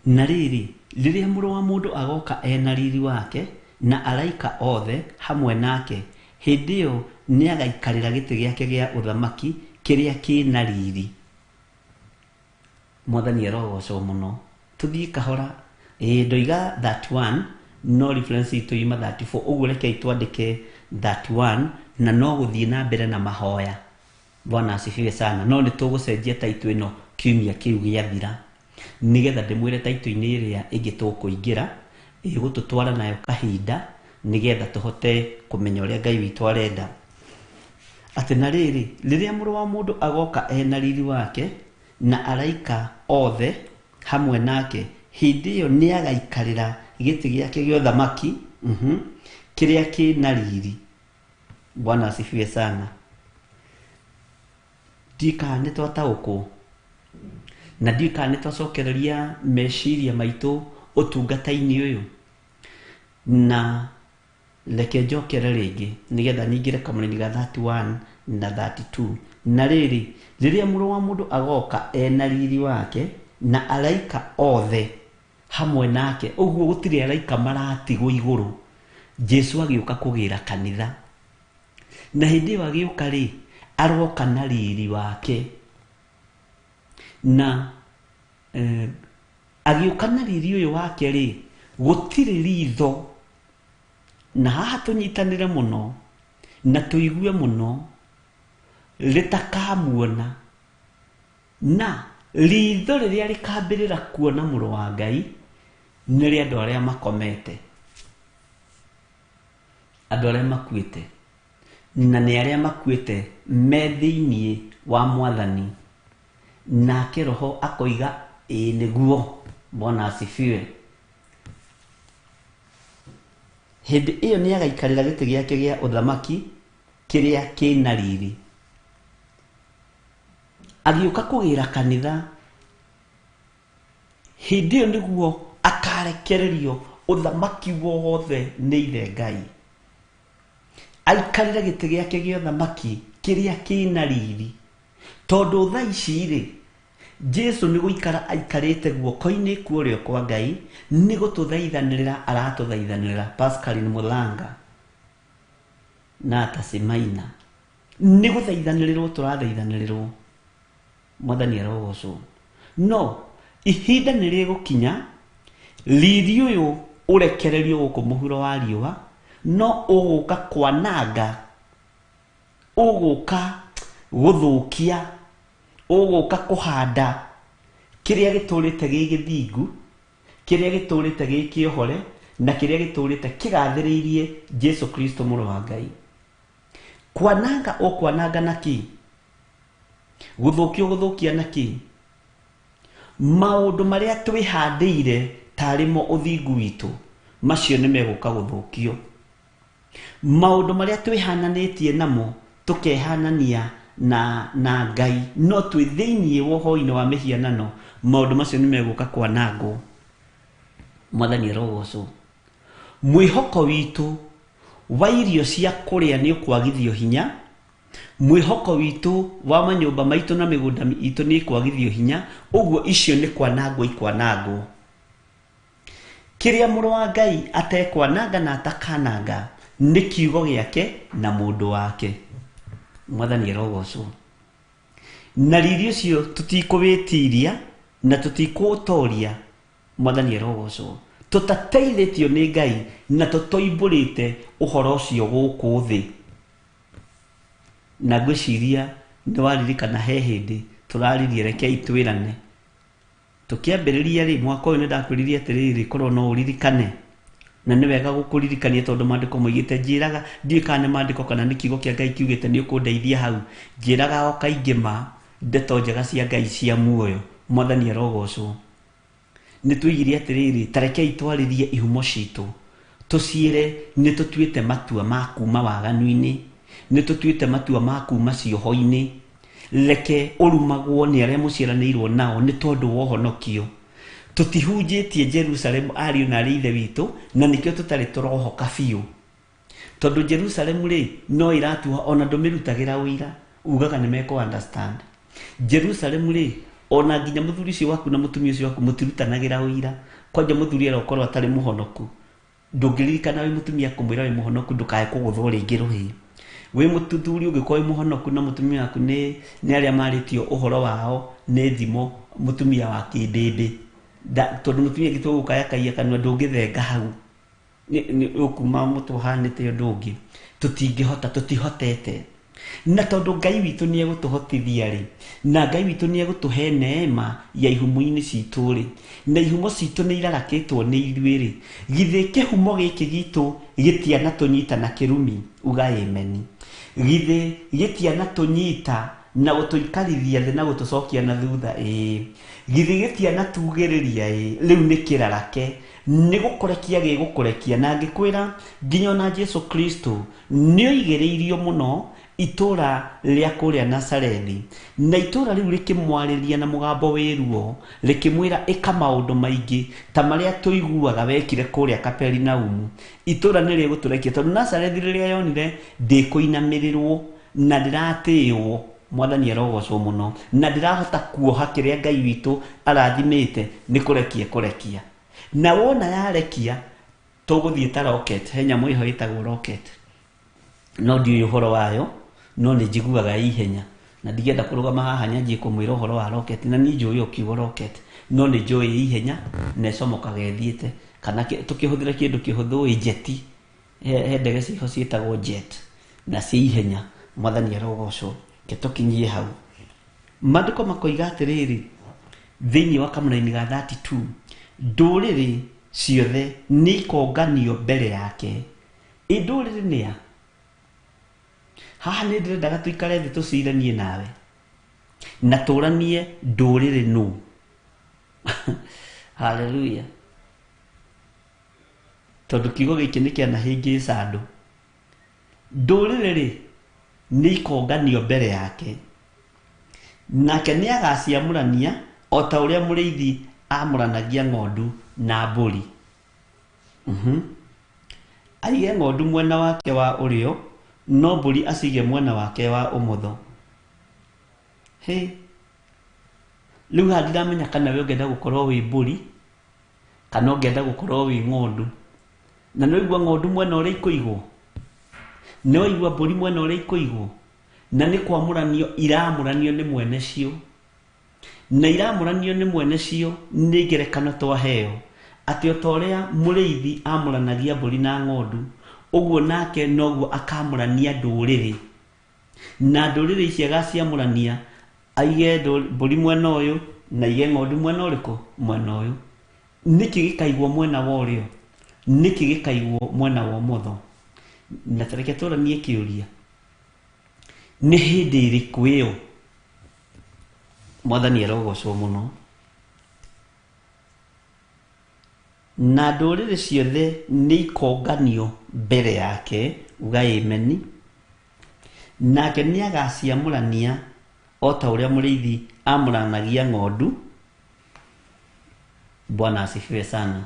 Na rĩrĩ, rĩrĩa Mũrũ wa Mũndũ agoka e na riri wake, na araika othe hamwe nake, hĩndĩ ĩyo nĩagaikarĩra gĩtĩ gĩake gĩa ũthamaki kĩrĩa kĩ na riri. Mwathani arogocwo mũno. Tũthiĩ kahora. Ĩĩ ndoiga 31 no reference itũ yuma 34 ũguo rekei twandĩke 31 na no gũthiĩ na mbere na mahoya. Bwana asifiwe sana. No nĩ tũgũcenjia taitũ ĩno kiumia kĩu gĩathira nĩgetha ndĩmwĩre taitũ-inĩ ĩrĩa ĩngĩ tũkũingĩra ĩgũtũtwara nayo kahinda nĩgetha tũhote kũmenya ũrĩa Ngai witũ arenda. Atĩ na rĩrĩ, rĩrĩa Mũrũ wa Mũndũ agoka e na riri wake, na araika othe hamwe nake, hĩndĩ ĩyo nĩagaikarĩra gĩtĩ gĩake gĩa ũthamaki, kĩrĩa kĩ na riri. Bwana asifiwe sana. Ndiũĩ kana nĩ twataũkwo, na ndiũĩ kana nĩ twacokereria meciria maitũ ũtungata-inĩ ũyũ. Na Reke njokere rĩngĩ, nĩgetha nyingĩre kamũraini ga 31 na 32. Na rĩrĩ, rĩrĩa Mũrũ wa Mũndũ agoka e na riri wake, na araika othe hamwe nake, ũguo gũtirĩ araika maratigwo igũrũ, Jesu agĩũka kũgĩra kanitha. Na hĩndĩ ĩyo agĩũka-rĩ, aroka na riri wake. Na agĩũka na riri ũyũ wake-rĩ, gũtirĩ ritho Na haha tũnyitanĩre mũno na tũigue mũno rĩtakamuona, na ritho rĩrĩa rĩkambĩrĩra kuona Mũrũ wa Ngai nĩ rĩa andũ arĩa makomete, andũ arĩa makuĩte, na nĩ arĩa makuĩte me thĩinĩ wa Mwathani. Nake Roho akoiga, ĩĩ nĩguo. Bwana asifiwe. Hĩndĩ ĩyo nĩagaikarĩra gĩtĩ gĩake gĩa ũthamaki kĩrĩa kĩ na riri. Agĩũka kũgĩra kanitha, hĩndĩ ĩyo nĩguo akarekererio ũthamaki wothe nĩ Ithe Ngai. Aikarĩre gĩtĩ gĩake gĩa ũthamaki kĩrĩa kĩ na riri. Tondũ thaa ici-rĩ, Jesu nĩ gũikara aikarĩte guoko-inĩ kwa ũrĩo kwa Ngai, nĩ gũtũthaithanĩrĩra aratũthaithanĩrĩra, Pascaline Mũthanga na Atasi Maina. Nĩ gũthaithanĩrĩrwo tũrathaithanĩrĩrwo. Mwathani arogocwo. No ihinda nĩ rĩgũkinya riri ũyũ ũrekererio gũkũ mũhuro wa riũa, no ũgũka kwananga, ũgũka gũthũkia, ũgũka kũhanda kĩrĩa gĩtũrĩte gĩ gĩthingu, kĩrĩa gĩtũrĩte gĩ kĩohore, na kĩrĩa gĩtũrĩte kĩgathĩrĩirie Jesu Kristo Mũrũ wa Ngai. Kwananga ũkwananga na kĩ? Gũthũkia ũgũthũkia na kĩ? Maũndũ marĩa twĩhandĩire tarĩ mo ũthingu witũ, macio nĩ megũka gũthũkio. Maũndũ marĩa twĩhananĩtie namo tũkehanania na na Ngai no twĩ thĩinĩ wa ũhoi-inĩ wa mĩhianano, maũndũ macio nĩ megũka kwanangwo. Mwathani arogocwo. Mwĩhoko witũ wa irio cia kũrĩa nĩ ũkwagithio hinya, mwĩhoko witũ wa manyũmba maitũ na mĩgũnda itũ nĩ ĩkwagithio hinya, ũguo icio nĩ kwanangwo ikwanangwo. Kĩrĩa Mũrũ wa Ngai atekwananga na atakananga nĩ kiugo gĩake na mũndũ wake. Mwathani arogocwo. Na riri ũcio tũtikũwĩtiria na tũtikũũtoria. Mwathani arogocwo. Tũtateithĩtio nĩ Ngai na tũtoimbũrĩte ũhoro ũcio gũkũ thĩ. Na ngwĩciria nĩ waririkana he hĩndĩ tũraririe rekei twĩrane. Tũkĩambĩrĩria-rĩ, mwaka ũyũ nĩndakwĩrire atĩrĩrĩ, korwo no ũririkane, na nĩ wega gũkũririkania tondũ maandĩko moigĩte njĩraga, ndiũĩ kana nĩ maandĩko kana nĩ kiugo kĩa Ngai kiugĩte nĩ ũkũndeithia hau, njĩraga o kaingĩ ma ndeto njega cia Ngai cia muoyo. Mwathani arogocwo. Nĩ twoigire atĩrĩrĩ, ta rekei twarĩrie ihumo citũ, tũciĩre nĩ tũtuĩte matua ma kuuma waganu-inĩ, nĩ tũtuĩte matua ma kuuma cioho-inĩ. Reke ũrumagwo nĩ arĩa mũciaranĩirwo nao nĩ tondũ wa ũhonokio. Tũtihunjĩtie Jerusalemu, ariũ na aarĩ a Ithe witũ, na nĩkĩo tũtarĩ tũrohoka biũ. Tondũ Jerusalemu rĩ, no ĩratuha ona ndũmĩrutagĩra ũira, ugaga nĩ mekũ understand. Jerusalemu rĩ, ona nginya mũthuri ũcio waku na mũtumia ũcio waku mũtirutanagĩra ũira. Kwanja mũthuri arokorwo atarĩ mũhonoku. Ndũngĩririkana wĩ mũtumia kũmwĩra wĩ mũhonoku ndũkae kũgũthwo rĩngĩ rũhĩ. Wĩ mũthuri ũngĩkorwo wĩ mũhonoku na mũtumia waku nĩ nĩ arĩa marĩtio ũhoro wao nĩ thimo mũtumia wa kĩmbĩmbĩ. Tondũ mũtumia angĩtua gũkayakaia kanua ndũngĩthenga hau. Nĩ ũkuma mũtwe ũhanĩte ũndũ ũngĩ. Tũtingĩhota, tũtihotete. Na tondũ Ngai witũ nĩ egũtũhotithia rĩ, na Ngai witũ nĩ egũtũhe neema ya ihumo-inĩ citũ rĩ, na ihumo citũ nĩ irarakĩtwo nĩ ithuĩ rĩ, githĩ kĩhumo gĩkĩ gitũ gĩtianatũnyita na kĩrumi? Uga ameni. Githĩ gĩtianatũnyita na gũtũikarithia thĩ na gũtũcokia na thutha? Ĩĩ. Githĩ gĩtianatugĩrĩria? Ĩĩ. Rĩu nĩ kĩrarake. Nĩ gũkũrekia gĩgũkũrekia. Na ngĩkwĩra nginya ona Jesu Kristo nĩ oigĩrĩirio mũno itũũra rĩa kũrĩa Nazarethi, na itũũra rĩu rĩkĩmwarĩria na mũgambo wĩ ruo, rĩkĩmwĩra ĩka maũndũ maingĩ ta marĩa tũiguaga wekire kũrĩa Kaperinaumu. Itũũra nĩ rĩgũtũrekia, tondũ Nazarethi rĩrĩa yonire ndĩkũinamĩrĩrwo na ndĩratĩĩwo, Mwathani arogocwo mũno, na ndĩrahota kuoha kĩrĩa Ngai witũ arathimĩte, nĩ kũrekia kũrekia. Na wona yarekia, tũgũthiĩ ta rocket. He nyamũ ĩho ĩtagwo rocket, no ndiũĩ ũhoro wayo, no nĩ njiguaga ĩ ihenya, na ndingĩenda kũrũgama haha nyanjie kũmwĩra ũhoro wa rocket, na niĩ njũĩ o kiugo rocket, no nĩ njũĩ ĩ ihenya na ĩcomokaga ĩthiĩte. Kana tũkĩhũthĩra kĩndũ kĩhũthũ ĩ jeti, he ndege ciho ciĩtagwo jet na cia ihenya. Mwathani arogocwo. Ke tũkinyie hau. Maandĩko makoiga atĩrĩrĩ thĩinĩ wa kamũraini ga 32, ndũrĩrĩ ciothe nĩ ikonganio mbere yake. Ĩ ndũrĩrĩ nĩa? Haha nĩ ndĩrendaga tũikare thĩ tũciranie nawe na tũranie ndũrĩrĩ nũ. Haleluya. Tondũ kiugo gĩkĩ nĩ kĩanahĩngĩca andũ. Ndũrĩrĩ rĩ, nĩ ikonganio mbere yake, nake nĩ agaciamũrania o ta ũrĩa mũrĩithi amũranagia ng'ondu na mbũri. Aige ng'ondu mwena wake wa ũrĩo, no mbũri acige mwena wake wa ũmotho. Hĩ, rĩu haha ndiramenya kana we ũngĩenda gũkorwo wĩ mbũri kana ũngĩenda gũkorwo wĩ ng'ondu. Na nĩ waigua ng'ondu mwena ũrĩa ikũigwo, nĩ waigua mbũri mwena ũrĩa ikũigwo, na nĩ kwamũranio iramũranio nĩ mwene cio. Na iramũranio nĩ mwene cio nĩ ngerekano twaheo, atĩ o ta ũrĩa mũrĩithi amũranagia mbũri na ng'ondu, ũguo nake noguo akamũrania ndũrĩrĩ. Na ndũrĩrĩ ici agaciamũrania, aige mbũri mwena ũyũ na aige ng'ondu mwena ũrĩkũ? Mwena ũyũ. Nĩkĩ gĩkaigwo mwena wa ũrĩo? Nĩkĩ gĩkaigwo mwena wa ũmotho? Na tareke tũranie kĩũria, nĩ hĩndĩ ĩrĩkũ ĩyo? Mwathani arogocwo mũno. Na ndũrĩrĩ ciothe nĩ ikonganio mbere yake, uga ameni. Nake nĩ agaciamũrania o ta ũrĩa mũrĩithi amũranagia ng'ondu. Bwana asifiwe sana.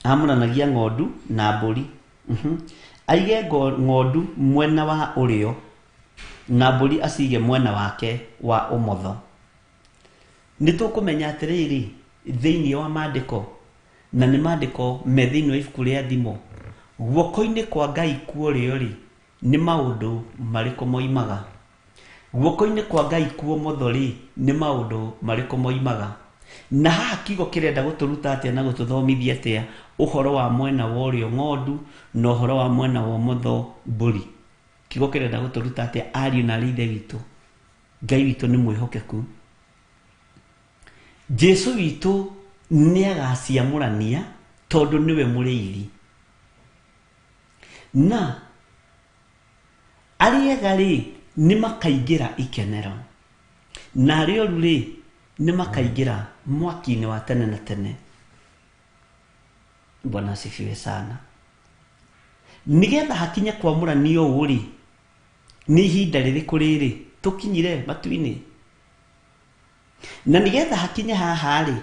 Amũranagia ng'ondu na mbũri. Aige ng'ondu mwena wa ũrĩo na mbũri acige mwena wake wa ũmotho. Nĩ tũkũmenya atĩrĩrĩ thĩinĩ wa maandĩko, na nĩ maandĩko me thĩinĩ wa ibuku rĩa Thimo, guoko-inĩ kwa Ngai kuorĩo rĩ, nĩ maũndũ marĩkũ moimaga? Guoko-inĩ kwa Ngai kuomotho rĩ, nĩ maũndũ marĩkũ moimaga? Na haha kiugo kĩrenda gũtũruta atĩa na gũtũthomithia atĩa ũhoro wa mwena wa ũrĩo ng'ondu na ũhoro wa mwena wa ũmotho mbũri? Kiugo kĩrenda gũtũruta atĩa ariũ na arĩ ithe witũ? Ngai witũ nĩ mwĩhokeku. Jesu witũ nĩ agaciamũrania tondũ nĩwe mũrĩithi. Na arĩa ega rĩ, nĩ makaingĩra ikenero, na arĩa oru rĩ, nĩ makaingĩra mwaki-inĩ wa tene na tene. Bwana asifiwe sana. Nĩgetha hakinye kwamũranio ũũ rĩ, nĩ ihinda rĩrĩkũ rĩrĩ tũkinyire matu-inĩ? Na nĩgetha hakinye haha rĩ,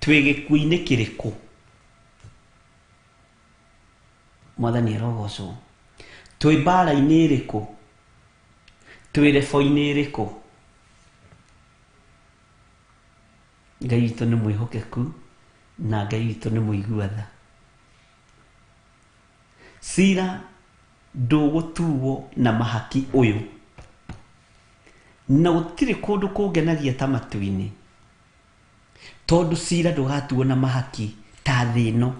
twĩ gĩkuũ-inĩ kĩrĩkũ? Mwathani arogocwo. Twĩ mbara-inĩ ĩrĩkũ? Twĩ rebo-inĩ ĩrĩkũ? Ngai witũ nĩ mwĩhokeku na Ngai witũ nĩ mũigua tha. Cira ndũgũtuo na mahaki ũyũ, na gũtirĩ kũndũ kũngenagia ta matu-inĩ, tondũ cira ndũgatuo na mahaki ta thĩ ĩno.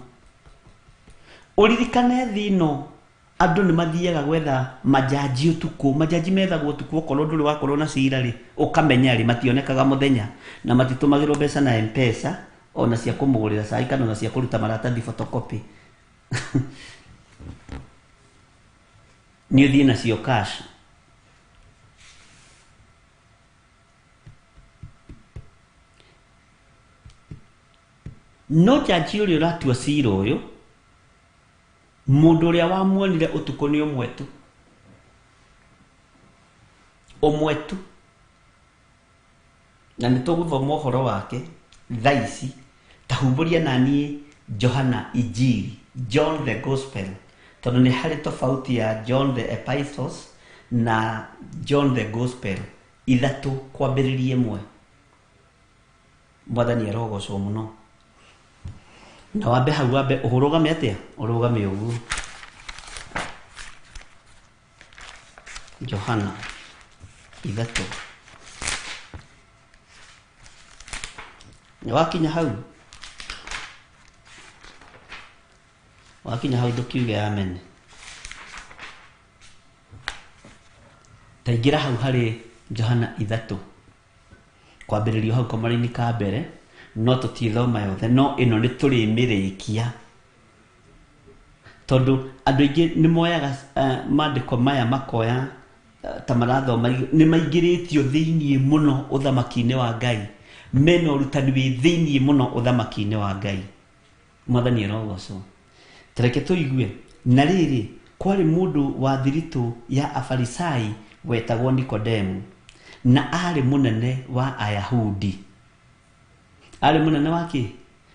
Ũririkane thĩ ĩno andũ nĩ mathiaga gwetha majaji ũtukũ. Majaji methagwo ũtukũ, okorwo ndũrĩ wakorwo na cira rĩ, ũkamenya rĩ, mationekaga mũthenya, na matitũmagĩrwo mbeca na M-Pesa, ona cia kũmũgũrĩra cai kana ona cia kũruta maratathi photocopy. Nĩ ũthiĩ nacio cash. No jaji ũrĩa ũratua cira ũyũ, mũndũ ũrĩa wamuonire ũtukũ nĩ ũmwe tu. Ũmwe tu. Na nĩ tũgũthoma ũhoro wake thaa ici. Ta humbũria na niĩ Johana Injiri, John the Gospel, tondũ nĩ harĩ tofauti ya John the Epistles na John the Gospel, ithatũ kwambĩrĩria ĩmwe. Mwathani arogocwo mũno. Na wambe hau, wambe ũrũgame atĩa? Ũrũgame ũguo. Johana ithatũ. Nĩ wakinya hau? Wakinya hau ndũkiuge amen. Ta ingĩra hau harĩ Johana ithatũ, kwambĩrĩrio hau kamũraini ka mbere, no tũtithoma yothe, no ĩno nĩ tũrĩmĩrĩkia, tondũ andũ aingĩ nĩ moyaga maandĩko maya makoya ta marathoma, nĩ maingĩrĩtio thĩiniĩ mũno ũthamaki-inĩ wa Ngai, mena ũrutani wĩ thĩiniĩ mũno ũthamaki-inĩ wa Ngai. Mwathani arogocwo. Tareke tũigue. Na rĩrĩ, kwarĩ mũndũ wa thiritũ ya Afarisai wetagwo Nikodemu, na aarĩ mũnene wa Ayahudi. Aarĩ mũnene wa kĩ?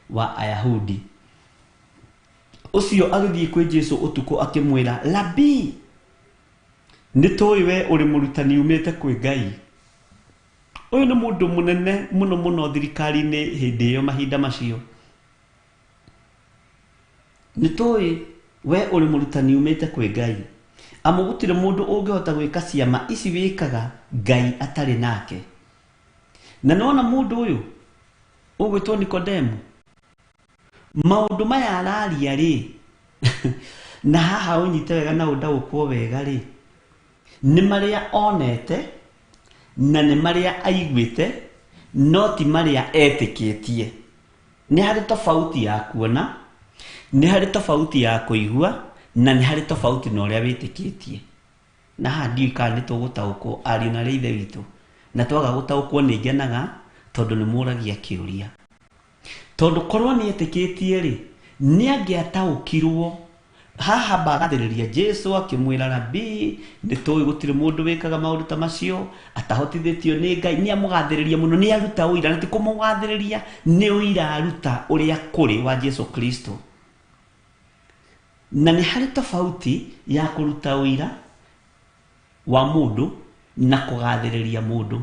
Wa Ayahudi. Ũcio agĩthiĩ kwĩ Jesu ũtukũ akĩmwĩra, Rabii, nĩ tũĩ we ũrĩ mũrutani umĩte kwĩ Ngai. Ũyũ nĩ mũndũ mũnene mũno mũno thirikari-inĩ hĩndĩ ĩyo, mahinda macio. Nĩ tũĩ we ũrĩ mũrutani umĩte kwĩ Ngai, amu gũtirĩ mũndũ ũngĩhota gwĩka ciama ici wĩkaga Ngai atarĩ nake. Na nĩwona mũndũ ũyũ ũgwĩtwo Nikodemu, maũndũ maya araria rĩ, na haha ũnyite wega na ũndaũkwo wega rĩ, nĩ marĩa onete na nĩ marĩa aiguĩte, no ti marĩa etĩkĩtie. Nĩ harĩ tofauti ya kuona, nĩ harĩ tofauti ya kũigua, na nĩ harĩ tofauti na ũrĩa wĩtĩkĩtie. Na haha ndiũĩ kana nĩ tũgũtaũkwo, ariũ na arĩ a Ithe witũ. Na twaga gũtaũkwo nĩ ngenaga, tondũ nĩ mũragia kĩũria. Tondũ korwo nĩ etĩkĩtie rĩ, nĩ angĩataũkirwo. Haha mbagathĩrĩria Jesu akĩmwĩra, Rabii, nĩ tũĩ gũtirĩ mũndũ wĩkaga maũndũ ta macio atahotithĩtio nĩ Ngai. Nĩ amũgathĩrĩria mũno, nĩ aruta ũira, na ti kũmũgathĩrĩria, nĩ ũira aruta ũrĩa kũrĩ wa Jesu Kristo. Na nĩ harĩ tofauti ya kũruta ũira wa mũndũ na kũgathĩrĩria mũndũ.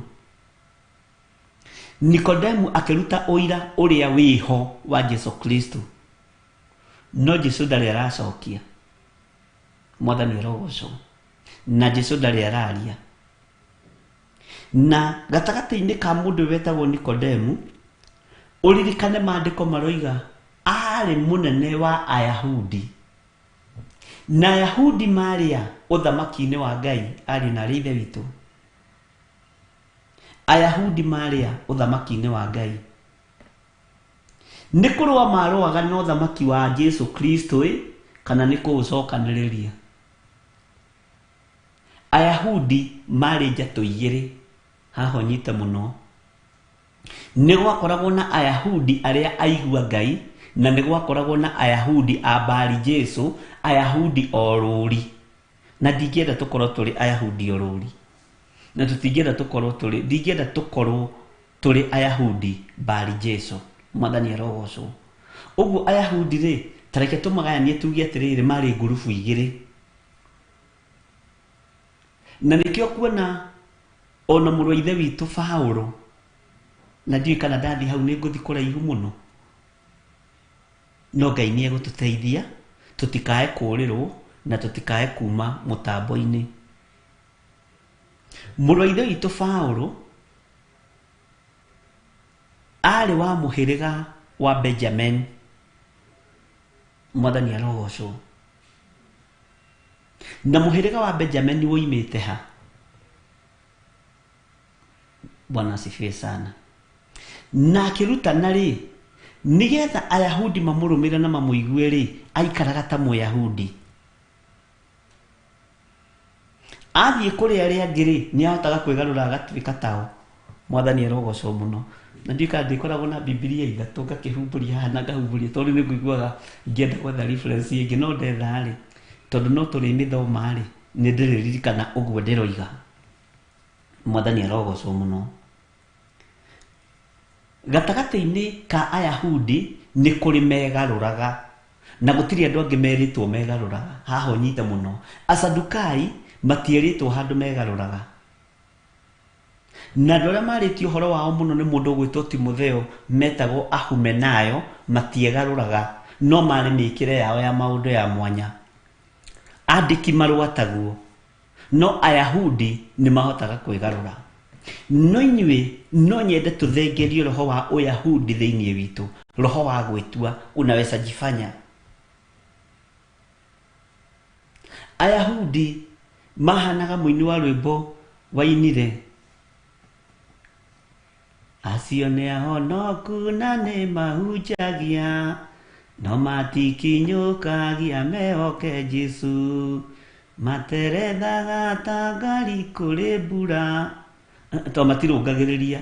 Nikodemu akĩruta ũira ũrĩa wĩho wa Jesu Kristo, no Jesu ndarĩ aracokia. Mwathani arogocwo. Na Jesu ndarĩ araria. Na gatagatĩ-inĩ ka mũndũ wetagwo Nikodemu, ũririkane maandĩko maroiga aarĩ mũnene wa Ayahudi. Na Ayahudi marĩ a ũthamaki-inĩ wa Ngai, ariũ na arĩ Ithe witũ. Ayahudi marĩ a ũthamaki-inĩ wa Ngai. Nĩ kũrũa marũaga na ũthamaki wa Jesu Kristo ĩ, kana nĩ kũũcokanĩrĩria? Ayahudi marĩ njatũ igĩrĩ, haha ũnyite mũno. Nĩ gwakoragwo na Ayahudi arĩa aigua Ngai, na nĩ gwakoragwo na Ayahudi a Bari Jesu, Ayahudi orũri. Na ndingĩenda tũkorwo tũrĩ Ayahudi orũri. Na tũtingĩenda tũkorwo tũrĩ, ndingĩenda tũkorwo tũrĩ Ayahudi Bari Jesu. Mwathani arogocwo. Ũguo Ayahudi rĩ, Ta reke tũmagayanie tuge atĩrĩrĩ, marĩ ngurubu igĩrĩ. Na nĩkĩo kuona ona mũrũ wa ithe witũ Paulo, na ndiũĩ kana ndathiĩ hau nĩ ngũthiĩ kũraihu mũno, no Ngai nĩ egũtũteithia tũtikae kũũrĩrwo na tũtikae kuma mũtambo-inĩ. Mũrũ wa ithe witũ Paulo arĩ wa mũhĩrĩga wa Benjamin. Mwathani arogocwo. Na mũhĩrĩga wa Benjamin woimĩte ha? Bwana asifiwe sana. Na akĩrutana rĩ, nĩgetha Ayahudi mamũrũmĩrĩre na mamũigue rĩ, aikaraga ta Mũyahudi. Athiĩ kũrĩ arĩa angĩ rĩ, nĩ ahotaga kwĩgarũra agatuĩka tao. Mwathani arogocwo mũno. Na ndiũĩ kana ndĩkoragwo na Bibilia ithatũ ngakĩhumbũria haha na ngahumbũria tondũ nĩ ngũiguaga ngĩenda gwetha reference ĩngĩ, no ndetha rĩ, tondũ no tũrĩmĩthoma rĩ, nĩ ndĩrĩririkana ũguo ndĩroiga. Mwathani arogocwo mũno. Gatagatĩ-inĩ ka Ayahudi nĩ kũrĩ megarũraga, na gũtirĩ andũ angĩ merĩtwo megarũraga. Haha ũnyite mũno. Asadukai matierĩtwo handũ megarũraga. Na andũ arĩa marĩtie ũhoro wao mũno nĩ mũndũ ũgwĩtwo Timotheo, metagwo Ahumenayo, matiegarũraga, no marĩ mĩkĩre yao ya maũndũ ya mwanya. Andĩki marũa taguo. No Ayahudi nĩ mahotaga kwĩgarũra. No inyuĩ no nyende tũthengerie roho wa Ũyahudi thĩinĩ witũ, roho wa gwĩtua, unaweza jifanya. Ayahudi mahanaga mũini wa rwĩmbo wainire, Acio nĩ ahonoku na nĩ mahunjagia, no matikinyũkagia mehoke Jesu. Materethaga ta ngari kũrĩ mbura, to matirũngagĩrĩria.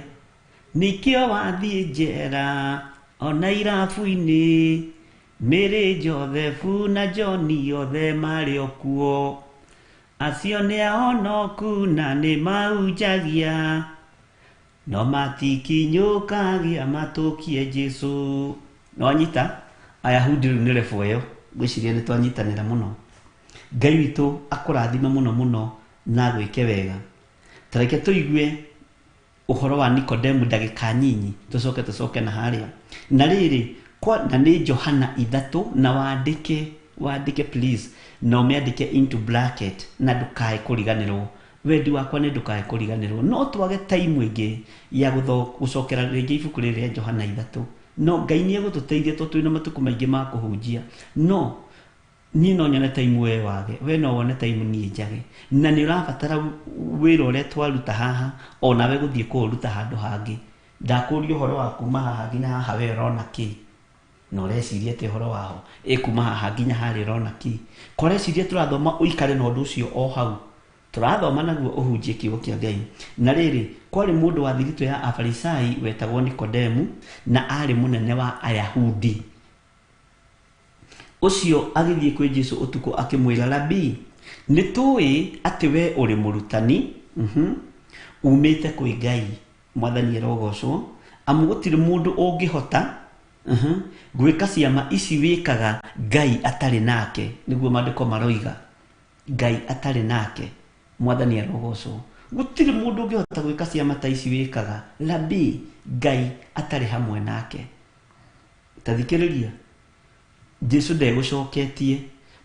Nĩkĩo wathiĩ njera ona irabu-inĩ, Mary Joseph na John othe marĩ o kuo. Acio nĩ ahonoku na nĩ mahunjagia, no matikinyũkagia matũkie Jesu. Nĩwanyita? Ayahudi rĩu nĩ level ĩyo. Ngwĩciria nĩ twanyitanĩra mũno. Ngai witũ akũrathime mũno mũno na agwĩke wega. Ta reke tũigue ũhoro wa Nikodemu ndagĩka nyinyi, tũcoke tũcoke na harĩa. Na rĩrĩ, kwa, na nĩ Johana ithatũ, na wandĩke, wandĩke please, na ũmĩandĩke into bracket, na ndũkae kũriganĩrwo. Wendi wakwa nĩ ndũkae kũriganĩrwo. No twage time ĩngĩ ya gũcokera rĩngĩ ibuku rĩrĩ rĩa Johana ithatũ. No Ngai nĩ egũtũteithia tondũ twĩna matukũ maingĩ ma kũhunjia. No niĩ no nyone time we wage, we no wone time niĩ njage. Na nĩ ũrabatara wĩra ũrĩa twaruta haha, o nawe gũthiĩ kũũruta handũ hangĩ. Ndakũria ũhoro wa kuma haha nginya haha we ũrona kĩ? Na ũreciria atĩa ũhoro waho? Ĩ kuma haha nginya harĩa ũrona kĩ? Ko ũreciria tũrathoma ũikare na ũndũ ũcio o hau? Tũrathoma naguo ũhunjie kiugo kĩa Ngai. Na rĩrĩ, kwarĩ mũndũ wa thiritũ ya Afarisai wetagwo Nikodemu, na aarĩ mũnene wa Ayahudi. Ũcio agĩthiĩ kwĩ Jesu ũtukũ akĩmwĩra, Rabii, nĩ tũĩ atĩ wee ũrĩ mũrutani, uumĩte kwĩ Ngai. Mwathani arogocwo, amu gũtirĩ mũndũ ũngĩhota gwĩka ciama ici wĩkaga Ngai atarĩ nake. Nĩguo maandĩko maroiga, Ngai atarĩ nake. Mwathani arogocwo. Gũtirĩ mũndũ ũngĩhota gwĩka ciama ta ici wĩkaga, Rabii, Ngai atarĩ hamwe nake. Ta thikĩrĩria, Jesu ndegũcoketie,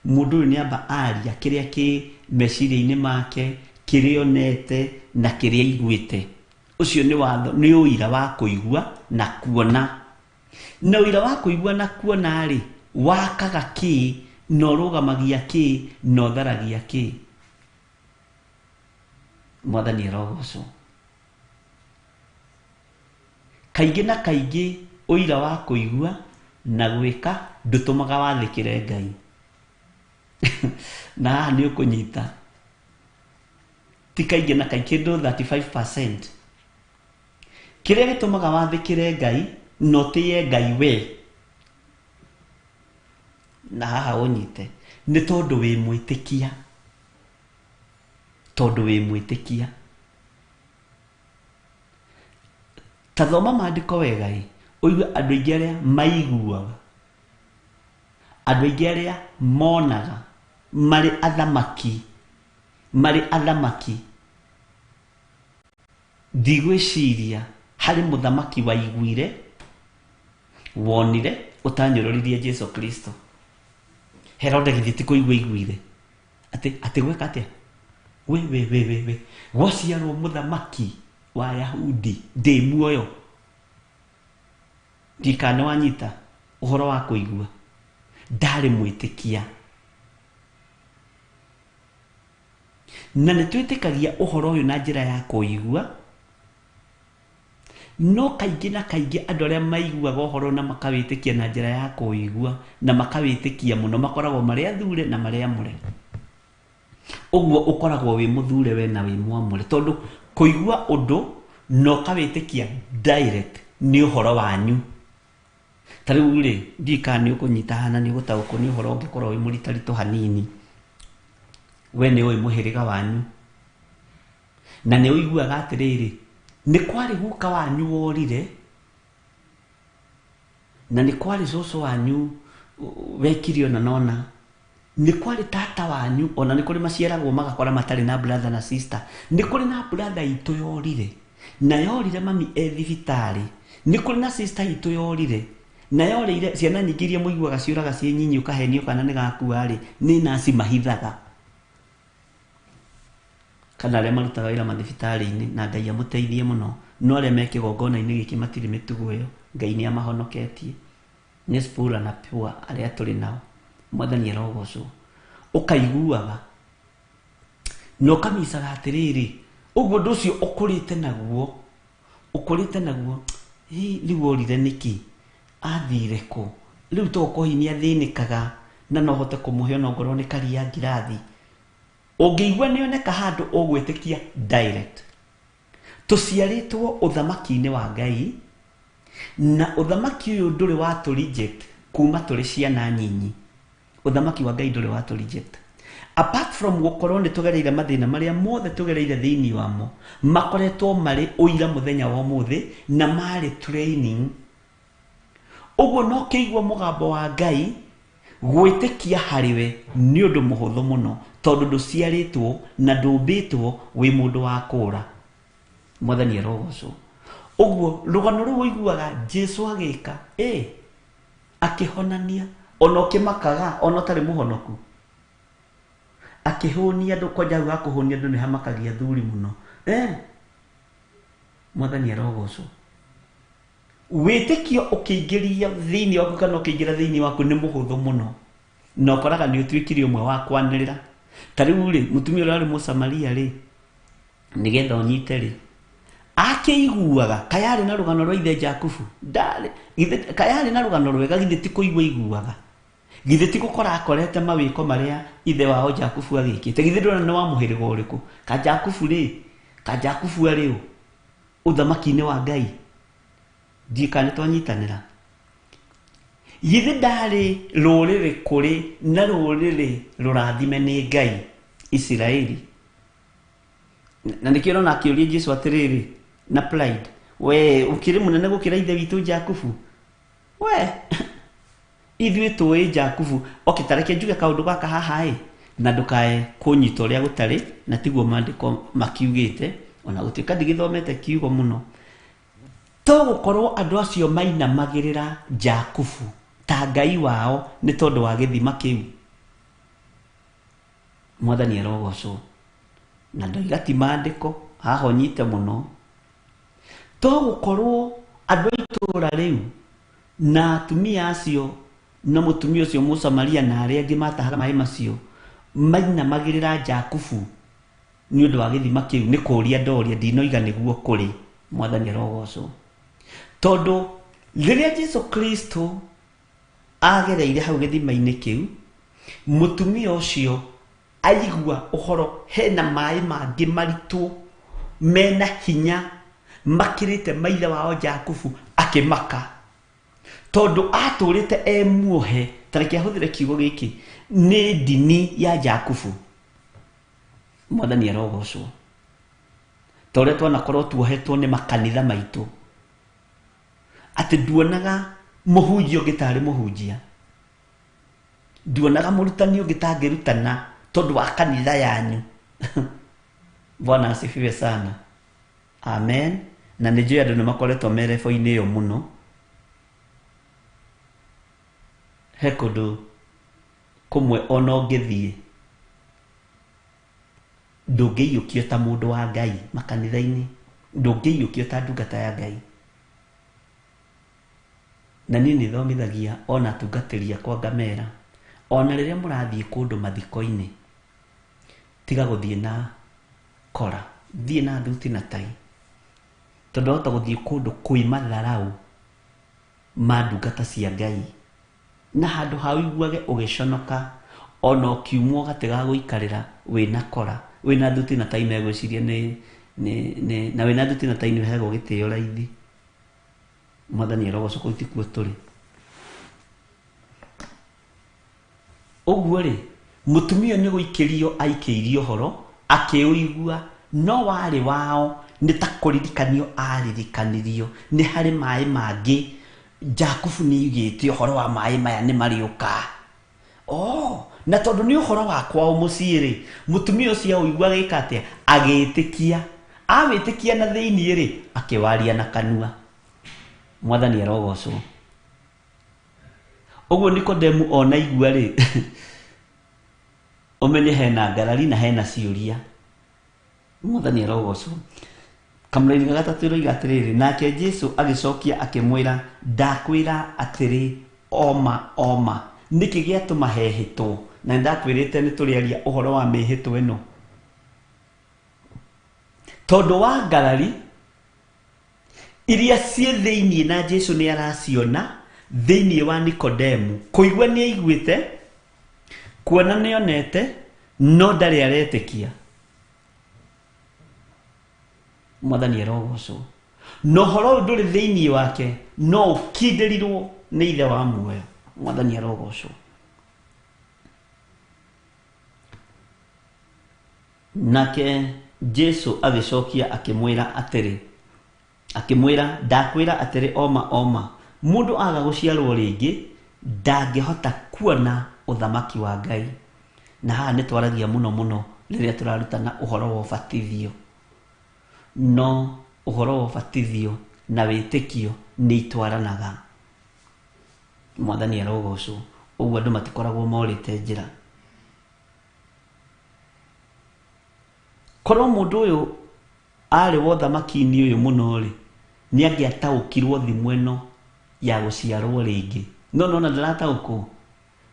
mũndũ ũyũ nĩamba aria kĩrĩa kĩ meciria-inĩ make, kĩrĩa onete na kĩrĩa aiguĩte. Ũcio nĩ watho, nĩ ũira wa kũigua na kuona. Na ũira wa kũigua na kuona-rĩ, wakaga kĩ, na ũrũgamagia kĩ, na ũtharagia kĩ? Mwathani arogocwo. Kaingĩ na kaingĩ ũira wa kũigua na gwĩka ndũtũmaga wathĩkĩre Ngai. Na haha nĩ ũkũnyita. Ti kaingĩ na kaingĩ, kĩndũ 35%. Kĩrĩa gĩtũmaga wathĩkĩre Ngai na ũtĩye Ngai we, na haha ũnyite, nĩ tondũ wĩ mwĩtĩkia. Tondũ wĩ mwĩtĩkia. Ta thoma maandĩko wega ĩ, ũigue andũ aingĩ arĩa maiguaga. Andũ aingĩ arĩa monaga marĩ athamaki, marĩ athamaki, ndigwĩciria harĩ mũthamaki waiguire, wonire, ũtanyũrũririe Jesu Kristo. Herode githĩ ti kũigua aiguire atĩ atĩ gwĩka atĩa? We we we we we, gwaciarwo mũthamaki wa Ayahudi ndĩ muoyo. Ndiũĩ kana nĩwanyita ũhoro wa kũigua. Ndarĩ mwĩtĩkia. Na nĩ twĩtĩkagia ũhoro ũyũ na njĩra ya kũigua, no kaingĩ na kaingĩ andũ arĩa maiguaga ũhoro na makawĩtĩkia na njĩra ya kũigua na makawĩtĩkia mũno makoragwo marĩ athure na marĩ amũre. Ũguo ũkoragwo wĩ mũthure we na wĩ mwamũre, tondũ kũigua ũndũ na ũkawĩtĩkia direct nĩ ũhoro wanyu. Ta rĩu rĩ, ndiũĩ kana nĩ ũkũnyita haha na nĩ ũgũtaũkwo nĩ ũhoro ũngĩkorwo wĩ mũritaritũ hanini. We nĩ ũĩ mũhĩrĩga wanyu, na nĩ ũiguaga atĩrĩrĩ, nĩ kwarĩ guka wanyu worire, na nĩ kwarĩ cũcũ wanyu wekire ũna na ũna, nĩ kwarĩ tata wanyu, ona nĩ kũrĩ maciaragwo magakora matarĩ na brother na sister, nĩ kũrĩ na brother itũ yorire, na yorire mami e thibitarĩ, nĩ kũrĩ na sister itũ yorire, na yorĩire, ciana nyingĩ iria mũiguaga ciũraga ciĩ nyinyi ũkahenio kana nĩ gakua rĩ, nĩ nurse mahithaga. Kana arĩa marutaga wĩra mathibitarĩ-inĩ, na Ngai amũteithie mũno, no arĩa me kĩgongona-inĩ gĩkĩ matirĩ mĩtugo ĩyo, Ngai nĩ amahonoketie. Nĩ Spura na Pua arĩa tũrĩ nao, Mwathani arogocwo. Ũkaiguaga na ũkamicaga atĩrĩrĩ, ũguo ũndũ ũcio ũkũrĩte naguo, ũkũrĩte naguo, hĩ rĩu orire nĩkĩ? Athire kũ? Rĩu to okorwo hihi nĩ athĩnĩkaga na no hote kũmũhe ona ongorwo nĩ karia ngirathi. Ũngĩigua nĩ oneka handũ ũgwĩtĩkia direct. Tũciarĩtwo ũthamaki-inĩ wa Ngai, na ũthamaki ũyũ ndũrĩ wa tũ reject kuma tũrĩ ciana nyinyi. Ũthamaki wa Ngai ndũrĩ wa tũ reject. Apart from gũkorwo nĩ tũgereire mathĩna marĩa mothe tũgereire thĩinĩ wamo, makoretwo marĩ ũira mũthenya wa ũmũthĩ na marĩ training. Ũguo no kĩigua mũgambo wa Ngai, gwĩtĩkia harĩ we nĩ ũndũ mũhũthũ mũno, tondũ ndũciarĩtwo na ndũmbĩtwo wĩ mũndũ wa kũũra. Mwathani arogocwo. Ũguo rũgano rũu ũiguaga Jesu agĩka, ĩ akĩhonania, ona ũkĩmakaga, ona ũtarĩ mũhonoku, akĩhũnia andũ. Kwanja hau ha kũhũnia andũ nĩ hamakagia athuri mũno. Mwathani arogocwo. Wĩtĩkio ũkĩingĩria thĩinĩ waku kana ũkĩingĩra thĩinĩ waku nĩ mũhũthũ mũno, na ũkoraga nĩ ũtuĩkire ũmwe wa kwanĩrĩra. Ta rĩu rĩ, mũtumia ũrĩa warĩ Mũsamaria rĩ, nĩgetha ũnyite rĩ, akĩiguaga kaĩ arĩ na rũgano rwa ithe Jakubu? Ndarĩ, githĩ kaĩ arĩ na rũgano rwega? Githĩ ti kũigua aiguaga? Githĩ ti gũkora akorete mawĩko marĩa ithe wao Jakubu agĩkĩte? Githĩ ndũrona nĩ wa mũhĩrĩga ũrĩkũ? Ka Jakubu rĩ, ka Jakubu arĩ ũ ũthamaki-inĩ wa Ngai? Ndiũĩ kana nĩ twanyitanĩra. Githĩ ndarĩ rũrĩrĩ kũrĩ na rũrĩrĩ rũrathime nĩ Ngai, Isiraeli? Na nĩkĩo ũrona akĩũria Jesu atĩrĩrĩ, na pride, we ũkĩrĩ mũnene gũkĩra ithe witũ Jakubu? We ithuĩ tũĩ Jakubu. Okay, ta reke njuge kaũndũ gaka haha ĩ, na ndũkae kũnyita ũrĩa gũtarĩ, na tiguo maandĩko makiugĩte, ona gũtuĩka ndigĩthomete kiugo mũno. To gũkorwo andũ acio mainamagĩrĩra Jakubu ta Ngai wao nĩ tondũ wa gĩthima kĩu? Mwathani arogocwo. Na ndoiga ti maandĩko, haha ũnyite mũno. To gũkorwo andũ a itũũra rĩu na atumia acio na mũtumia ũcio Mũsamaria na arĩa angĩ matahaga maĩ macio mainamagĩrĩra Jakubu nĩ ũndũ wa gĩthima kĩu? Nĩ kũũria ndoria, ndinoiga nĩguo kũrĩ. Mwathani arogocwo. Tondũ rĩrĩa Jesu Kristo agereire hau gĩthima-inĩ kĩu, mũtumia ũcio aigua ũhoro hena maĩ mangĩ maritũ mena hinya makĩrĩte maithe wao Jakubu, akĩmaka. Tondũ atũrĩte e muohe, ta reke ahũthĩre kiugo gĩkĩ, nĩ ndini ya Jakubu. Mwathani arogocwo. Ta ũrĩa twanakorwo tuohetwo nĩ makanitha maitũ, atĩ nduonaga mũhunjia ũngĩ tarĩ mũhunjia. Nduonaga mũrutani ũngĩ tangĩrutana tondũ wa kanitha yanyu. Bwana asifiwe sana. Amen. Na nĩ njũĩ andũ nĩ makoretwo me rebo-inĩ ĩyo mũno. He kũndũ kũmwe ona ũngĩthiĩ ndũngĩiyũkio ta mũndũ wa Ngai makanitha-inĩ, ndũngĩiyũkio ta ndungata ya Ngai. Na niĩ nĩ thomithagia ona atungatĩri akwa ngamera, ona rĩrĩa mũrathiĩ kũndũ mathiko-inĩ, tiga gũthiĩ na kora, thiĩ na thuti na tai, tondũ wahota gũthiĩ kũndũ kwĩ matharaũ ma ndungata cia Ngai, na handũ ha ũiguage ũgĩconoka ona ũkiumwo gatĩ ga gũikarĩra wĩna kora, wĩna thuti na tai, megwĩciria nĩ nĩ nĩ na wĩna thuti na tai nĩ ũheagwo gĩtĩo raithi. Mwathani arogocwo, kũu tikuo tũrĩ. Ũguo rĩ, mũtumia ũyũ nĩ gũikĩrio aikĩirio ũhoro, akĩũigua, no warĩ wao nĩ ta kũririkanio aririkanirio nĩ harĩ maĩ mangĩ. Jakubu nĩ aigĩte ũhoro wa maĩ maya nĩ marĩũka. Oh, na tondũ nĩ ũhoro wa kwao mũciĩ rĩ, mũtumia ũcio aũigua agĩka atĩa? Agĩĩtĩkia. Awĩtĩkia na thĩiniĩ rĩ, akĩwaria na kanua. Mwathani arogocwo. Ũguo Nikodemu ona igua rĩ, ũmenye hena ngarari na hena ciũria. Mwathani arogocwo. Kamũraini ga gatatũ ĩroiga atĩrĩrĩ, nake Jesu agĩcokia akĩmwĩra, ndakwĩra atĩrĩ oma oma. Nĩkĩ gĩatũma hehĩtwo? Na nĩndakwĩrĩte nĩ tũrĩaria ũhoro wa mĩhĩtwa ĩno. Tondũ wa ngarari iria ciĩ thĩinĩ na Jesu nĩ araciona thĩinĩ wa Nikodemu. Kũigua nĩ aiguĩte, kuona nĩ onete, no ndarĩ aretĩkia. Mwathani arogocwo. Na ũhoro ũyũ ndũrĩ thĩinĩ wake, no ũkindĩrirwo nĩ Ithe wa muoyo. Mwathani arogocwo. Nake Jesu agĩcokia akĩmwĩra atĩrĩ, akĩmwĩra, ndakwĩra atĩrĩ oma oma, mũndũ aga gũciarwo rĩngĩ ndangĩhota kuona ũthamaki wa Ngai. Na haha nĩ twaragia mũno mũno rĩrĩa tũrarutana ũhoro wa ũbatithio. No ũhoro wa ũbatithio na wĩtĩkio nĩ itwaranaga. Mwathani arogocwo. Ũguo andũ matikoragwo morĩte njĩra. Korwo mũndũ ũyũ arĩ wa ũthamaki-inĩ ũyũ mũno-rĩ, nĩ angĩataũkirwo thimo ĩno ya gũciarwo rĩngĩ. No nĩwona ndarataũkwo?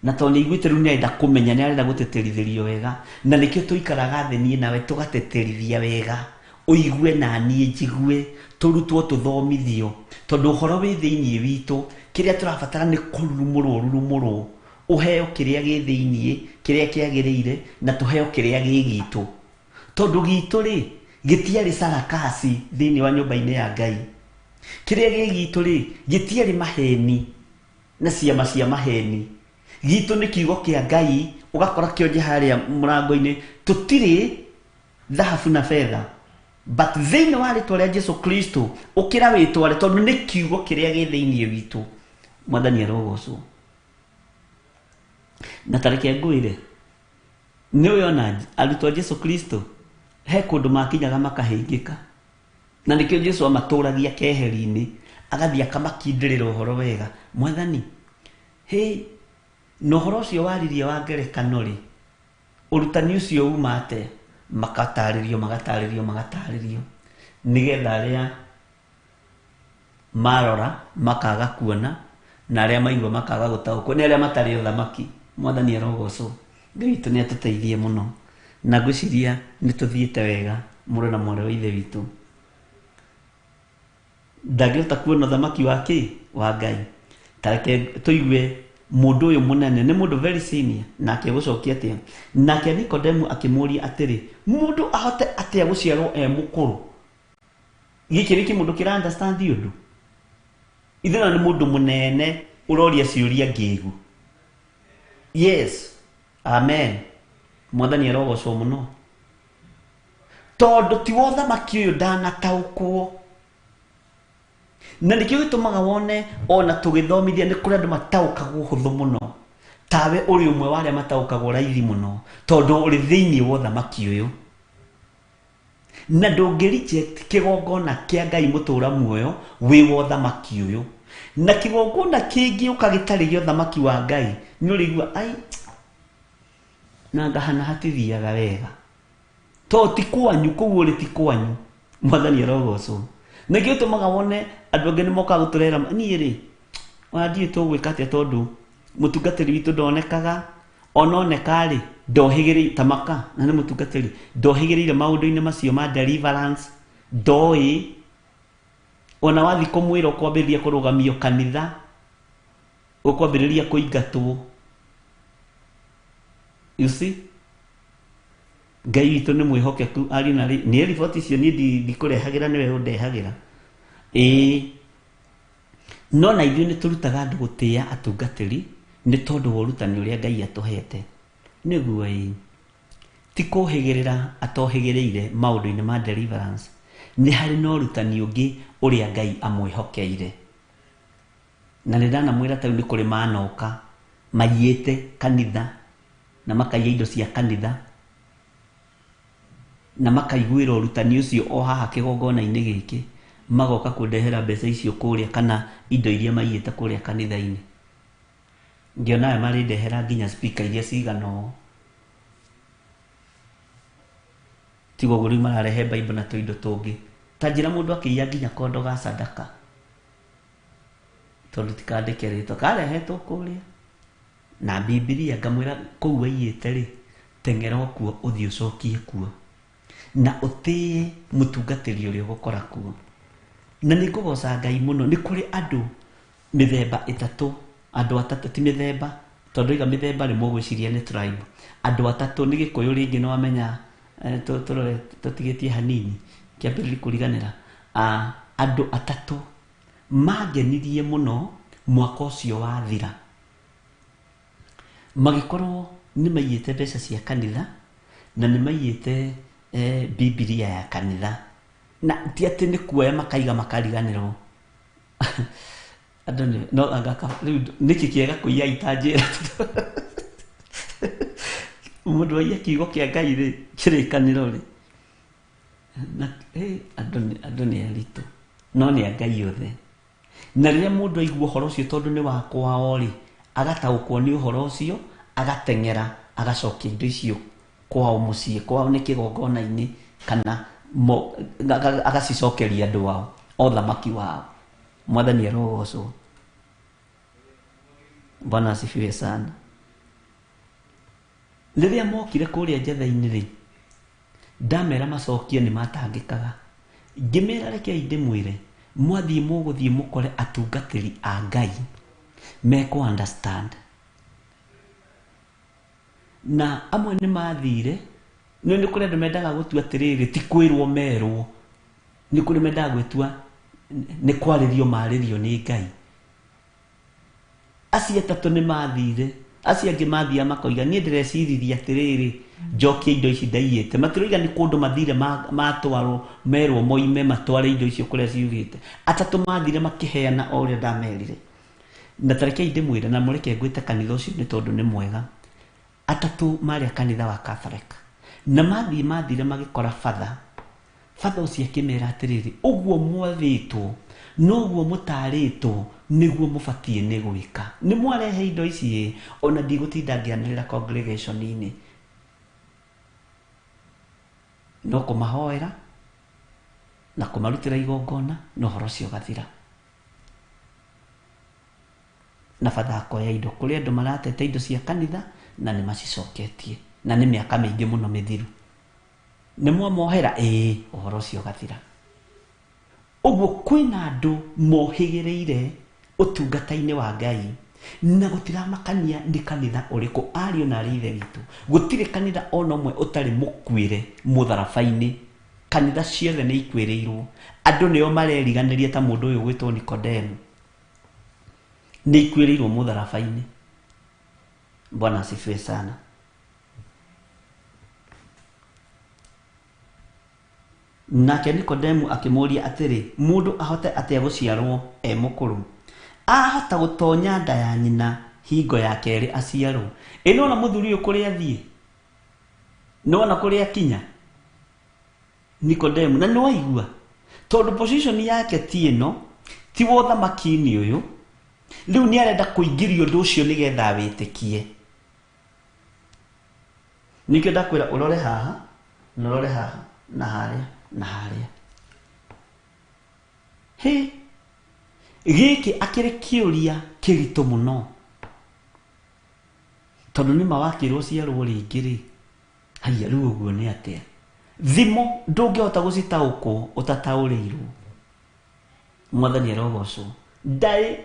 Na tondũ nĩ aiguĩte rĩu nĩ arenda kũmenya, nĩ arenda gũtĩtĩrithĩrio wega. Na nĩkĩo tũikaraga thĩ niĩ nawe tũgatĩtĩrithia wega, ũigue na niĩ njigue, tũrutwo tũthomithio. Tondũ ũhoro wĩ thĩiniĩ witũ, kĩrĩa tũrabatara nĩ kũrurumũrwo ũrurumũrwo. Ũheo kĩrĩa gĩ thĩiniĩ, kĩrĩa kĩagĩrĩire, na tũheo kĩrĩa gĩ gitũ. Tondũ gitũ rĩ, gĩtiarĩ sarakasi thĩiniĩ wa nyũmba-inĩ ya Ngai. Kĩrĩa gĩ gitũ rĩ, gĩtiarĩ maheni na ciama cia maheni. Gitũ nĩ kiugo kĩa Ngai, ũgakora kĩonje harĩa mũrango-inĩ, tũtirĩ thahabu na betha, but thĩinĩ wa rĩtwa rĩa Jesu Kristo, ũkĩra wĩtware, tondũ nĩ kiugo kĩrĩa gĩ thĩinĩ witũ. Mwathani arogocwo. Na ta reke ngwĩre, nĩ ũĩ ona arutwo a Jesu Kristo he kũndũ makinyaga makahĩngĩka, na nĩkĩo Jesu amatũragia keheri-inĩ, agathiĩ akamakindĩrĩra ũhoro wega. Mwathani, hĩ, na ũhoro ũcio waririe wa ngerekano rĩ, ũrutani ũcio uma atĩa? Makatarĩrio, magatarĩrio, magatarĩrio, nĩgetha arĩa marora makaga kuona, na arĩa maigua makaga gũtaũkwo, nĩ arĩa matarĩ ũthamaki. Mwathani arogocwo. Ngai witũ nĩ atũteithie mũno, na ngwĩciria nĩ tũthiĩte wega, mũrũ na mwarĩ wa Ithe witũ. Ndangĩhota kuona ũthamaki wa kĩ? Wa Ngai. Ta reke tũigue mũndũ ũyũ mũnene, nĩ mũndũ very senior, nake egũcokia atĩa? Nake Nikodemu akĩmũũria atĩrĩ, mũndũ ahote atĩa gũciarwo e mũkũrũ? Gĩkĩ nĩ kĩmũndũ kĩra understand ũndũ? Ithuĩ nĩ mũndũ mũnene ũroria ciũria ngĩgu. Yes, amen. Mwathani arogocwo mũno. Tondũ ti wa ũthamaki ũyũ ndanataũkwo. Na nĩkĩo gĩtũmaga wone ona tũgĩthomithia nĩ kũrĩ andũ mataũkagwo ũhũthũ mũno. Tawe ũrĩ ũmwe wa arĩa mataũkagwo raithi mũno tondũ ũrĩ thĩinĩ wa ũthamaki ũyũ. Na ndũngĩ reject kĩgongona kĩa Ngai mũtũra muoyo wĩ wa ũthamaki ũyũ. Na kĩgongona kĩngĩ ũka gĩtarĩ gĩa ũthamaki wa Ngai nĩ ũrĩigua ai na ngahana hatithiaga wega. To ti kwanyu kũu ũrĩ ti kwanyu. Mwathani arogocwo. Nĩkĩo tũmaga wone andũ angĩ nĩ mokaga gũtũrehera niĩ rĩ ona ndiũĩ tũgwĩka atĩa tondũ mũtungatĩri witũ ndonekaga ononeka rĩ ndohĩgĩrĩire tamaka na nĩ mũtungatĩri ndohĩgĩrĩire maũndũ-inĩ macio ma deliverance ndoĩ ona wathiĩ kũmwĩra ũkwambĩrĩria kũrũgamio kanitha ũkwambĩrĩria kũingatwo. You see, Ngai witũ nĩ mwĩhokeku ariũ na niĩ riboti icio niĩ ndikũrehagĩra nĩwe ũndehagĩra. Ĩĩ no na ithuĩ nĩ tũrutaga andũ gũtĩĩa atungatĩri nĩ tondũ wa ũrutani ũrĩa Ngai atũhete. Nĩguo ĩĩ ti kũhĩgĩrĩra atohĩgĩrĩire maũndũ-inĩ ma deliverance, nĩ harĩ na ũrutani ũngĩ ũrĩa Ngai amwĩhokeire. Na nĩ ndanamwĩra ta rĩu nĩ kũrĩ manoka maiyĩte kanitha na makaiya indo cia kanitha na makaiguĩra ũrutani ũcio o haha kĩgongona-inĩ gĩkĩ, magoka kũndehera mbeca icio kũrĩa kana indo iria maiyĩte kũrĩa kanitha-inĩ. Ngĩona aya marĩndehera nginya speaker iria cigana ũũ. Tiga ũguo rĩu mararehe Bible na tũindo tũngĩ. Ta njĩra mũndũ akĩiya nginya kondo ga sadaka tondũ tikandĩke rĩtwa karehetwo kũrĩa na Bibilia ngamwĩra kũu waiyĩte rĩ teng'era o kuo ũthiĩ ũcokie kuo na ũtĩe mũtungatĩri ũrĩa ũgũkora kuo. Na nĩ ngũgoca Ngai mũno nĩ kũrĩ andũ mĩthemba ĩtatũ, andũ atatũ ti mĩthemba tondũ iga mĩthemba rĩ mũgwĩciria nĩ tribe. Andũ atatũ nĩ Gĩkũyũ rĩngĩ nĩ wamenya tũrore tũtigĩtie hanini kĩambĩrĩria kũriganĩra. Andũ atatũ mangenirie mũno mwaka ũcio wathira magĩkorwo nĩ maiyĩte mbeca cia kanitha na nĩ maiyĩte Bibilia ya kanitha na ti atĩ nĩ kuoya makaiga makariganĩrwo. Andũ nĩ no anga rĩu nĩkĩ kĩega kũiya itanjĩra mũndũ aiya kiugo kĩa Ngai rĩ kĩrĩkanĩro rĩ na andũ nĩ aritũ no nĩ a Ngai othe. Na rĩrĩa mũndũ aigua ũhoro ũcio tondũ nĩ wa kwao rĩ agataũkwo nĩ ũhoro ũcio agateng'era agacokia indo icio kwao mũciĩ kwao nĩ kĩgongona-inĩ kana agacicokeria andũ ao o thamaki wao. Mwathani arogocwo. Bwana asifiwe sana. Rĩrĩa mokire kũrĩa njetha-inĩ rĩ ndamera macokie nĩ matangĩkaga. Ngĩmera rekei ndĩmwĩre mwathiĩ mũgũthiĩ mũkore atungatĩri a Ngai mekũ understand. Na amwe nĩ mathire nĩ kũrĩ andũ mendaga gũtua atĩrĩrĩ ti kwĩrwo merwo, nĩ kũrĩ mendaga gwĩtua nĩ kwarĩrio marĩrio nĩ Ngai. Acio atatũ nĩ mathire, acio angĩ mathiaga makoiga niĩ ndĩreciririe atĩrĩrĩ njokie indo ici ndaiyĩte. Matiroiga nĩ kũndũ mathire matwarwo merwo moime matware indo icio kũrĩa ciugĩte. Atatũ mathire makĩheana o ũrĩa ndamerire. Na ta rekei ndĩmwĩre na mũreke ngwĩte kanitha ũcio nĩ tondũ nĩ mwega. Atatũ marĩ a kanitha wa Catholic na mathiĩ mathire magĩkora batha. Batha ũcio akĩmera atĩrĩrĩ ũguo mwathĩtwo noguo mũtarĩtwo nĩguo mũbatiĩ nĩ gwĩka. Nĩ mwarehe indo ici ĩ ona ndigũtinda ngĩanĩrĩra congregation-inĩ no kũmahoera na kũmarutĩra igongona na ũhoro ũcio ũgathira. Na batha akoya indo kũrĩ andũ maratete indo cia kanitha na nĩ macicoketie na nĩ mĩaka mĩingĩ mũno mĩthiru. Nĩ mwamohera ĩĩ ũhoro ũcio ũgathira. Ũguo kwĩna andũ mohĩgĩrĩire ũtungata-inĩ wa Ngai na gũtiramakania nĩ kanitha ũrĩkũ ariũ na arĩ ithe witũ. Gũtirĩ kanitha ona ũmwe ũtarĩ mũkuĩre mũtharaba-inĩ. Kanitha ciothe nĩ ikuĩrĩirwo. Andũ nĩo mareriganĩria ta mũndũ ũyũ ũgwĩtwo Nikodemu nĩ ikuĩrĩirwo mũtharaba-inĩ. Bwana asifiwe sana. Nake Nikodemu akĩmũũria atĩrĩ, mũndũ ahote atĩa gũciarwo e mũkũrũ? Ahota gũtonya nda ya nyina Hingo ya kerĩ aciarwo. Ĩ nĩwona mũthuri ũyũ kũrĩa athiĩ, nĩwona kũrĩa akinya Nikodemu, na nĩwaigua tondũ position yake ti ĩno, ti wa ũthamaki-inĩ ũyũ. Rĩu nĩ arenda kũingĩria ũndũ ũcio nĩgetha wĩtĩkie. Nĩkĩo ndakwĩra ũrore haha na ũrore haha na harĩa na harĩa. Hĩ, gĩkĩ akĩrĩ kĩũria kĩritũ mũno, tondũ nĩma wakĩrwo ciarwo rĩngĩ rĩ, haiya rĩu ũguo nĩ atĩa? Thimo ndũngĩhota gũcitaũkwo ũtataũrĩirwo. Mwathani arogocwo. Ndaĩ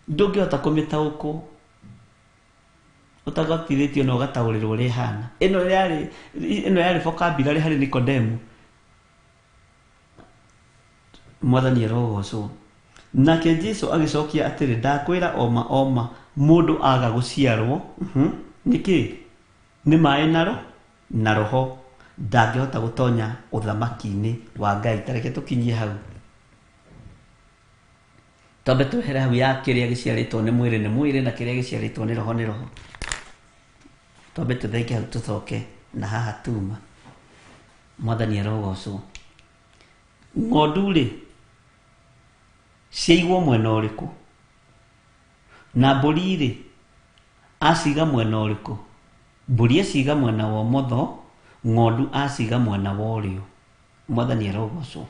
ndũngĩhota kũmĩtaũkwo ũtagatirĩtio na ũgataũrĩrwo ũrĩa ĩhana. Ĩno yarĩ vocabulary harĩ Nikodemu. Mwathani arogocwo. Nake Jesu agĩcokia atĩrĩ, ndakwĩra oma oma, mũndũ aga gũciarwo nĩkĩ? Nĩ maĩ na roho, ndangĩhota gũtonya ũthamaki-inĩ wa Ngai. Ta reke tũkinyie hau, twambe twehere hau ya kĩrĩa gĩciarĩtwo nĩ mwĩrĩ nĩ mwĩrĩ na kĩrĩa gĩciarĩtwo nĩ roho nĩ roho. Twambe tũthenge hau tũcoke na haha tuma. Mwathani arogocwo. Ng'ondu rĩ ciaigwo mwena ũrĩkũ? Na mbũri rĩ aciga mwena ũrĩkũ? Mbũri aciga mwena wa ũmotho, ng'ondu aciga mwena wa ũrĩo. Mwathani arogocwo.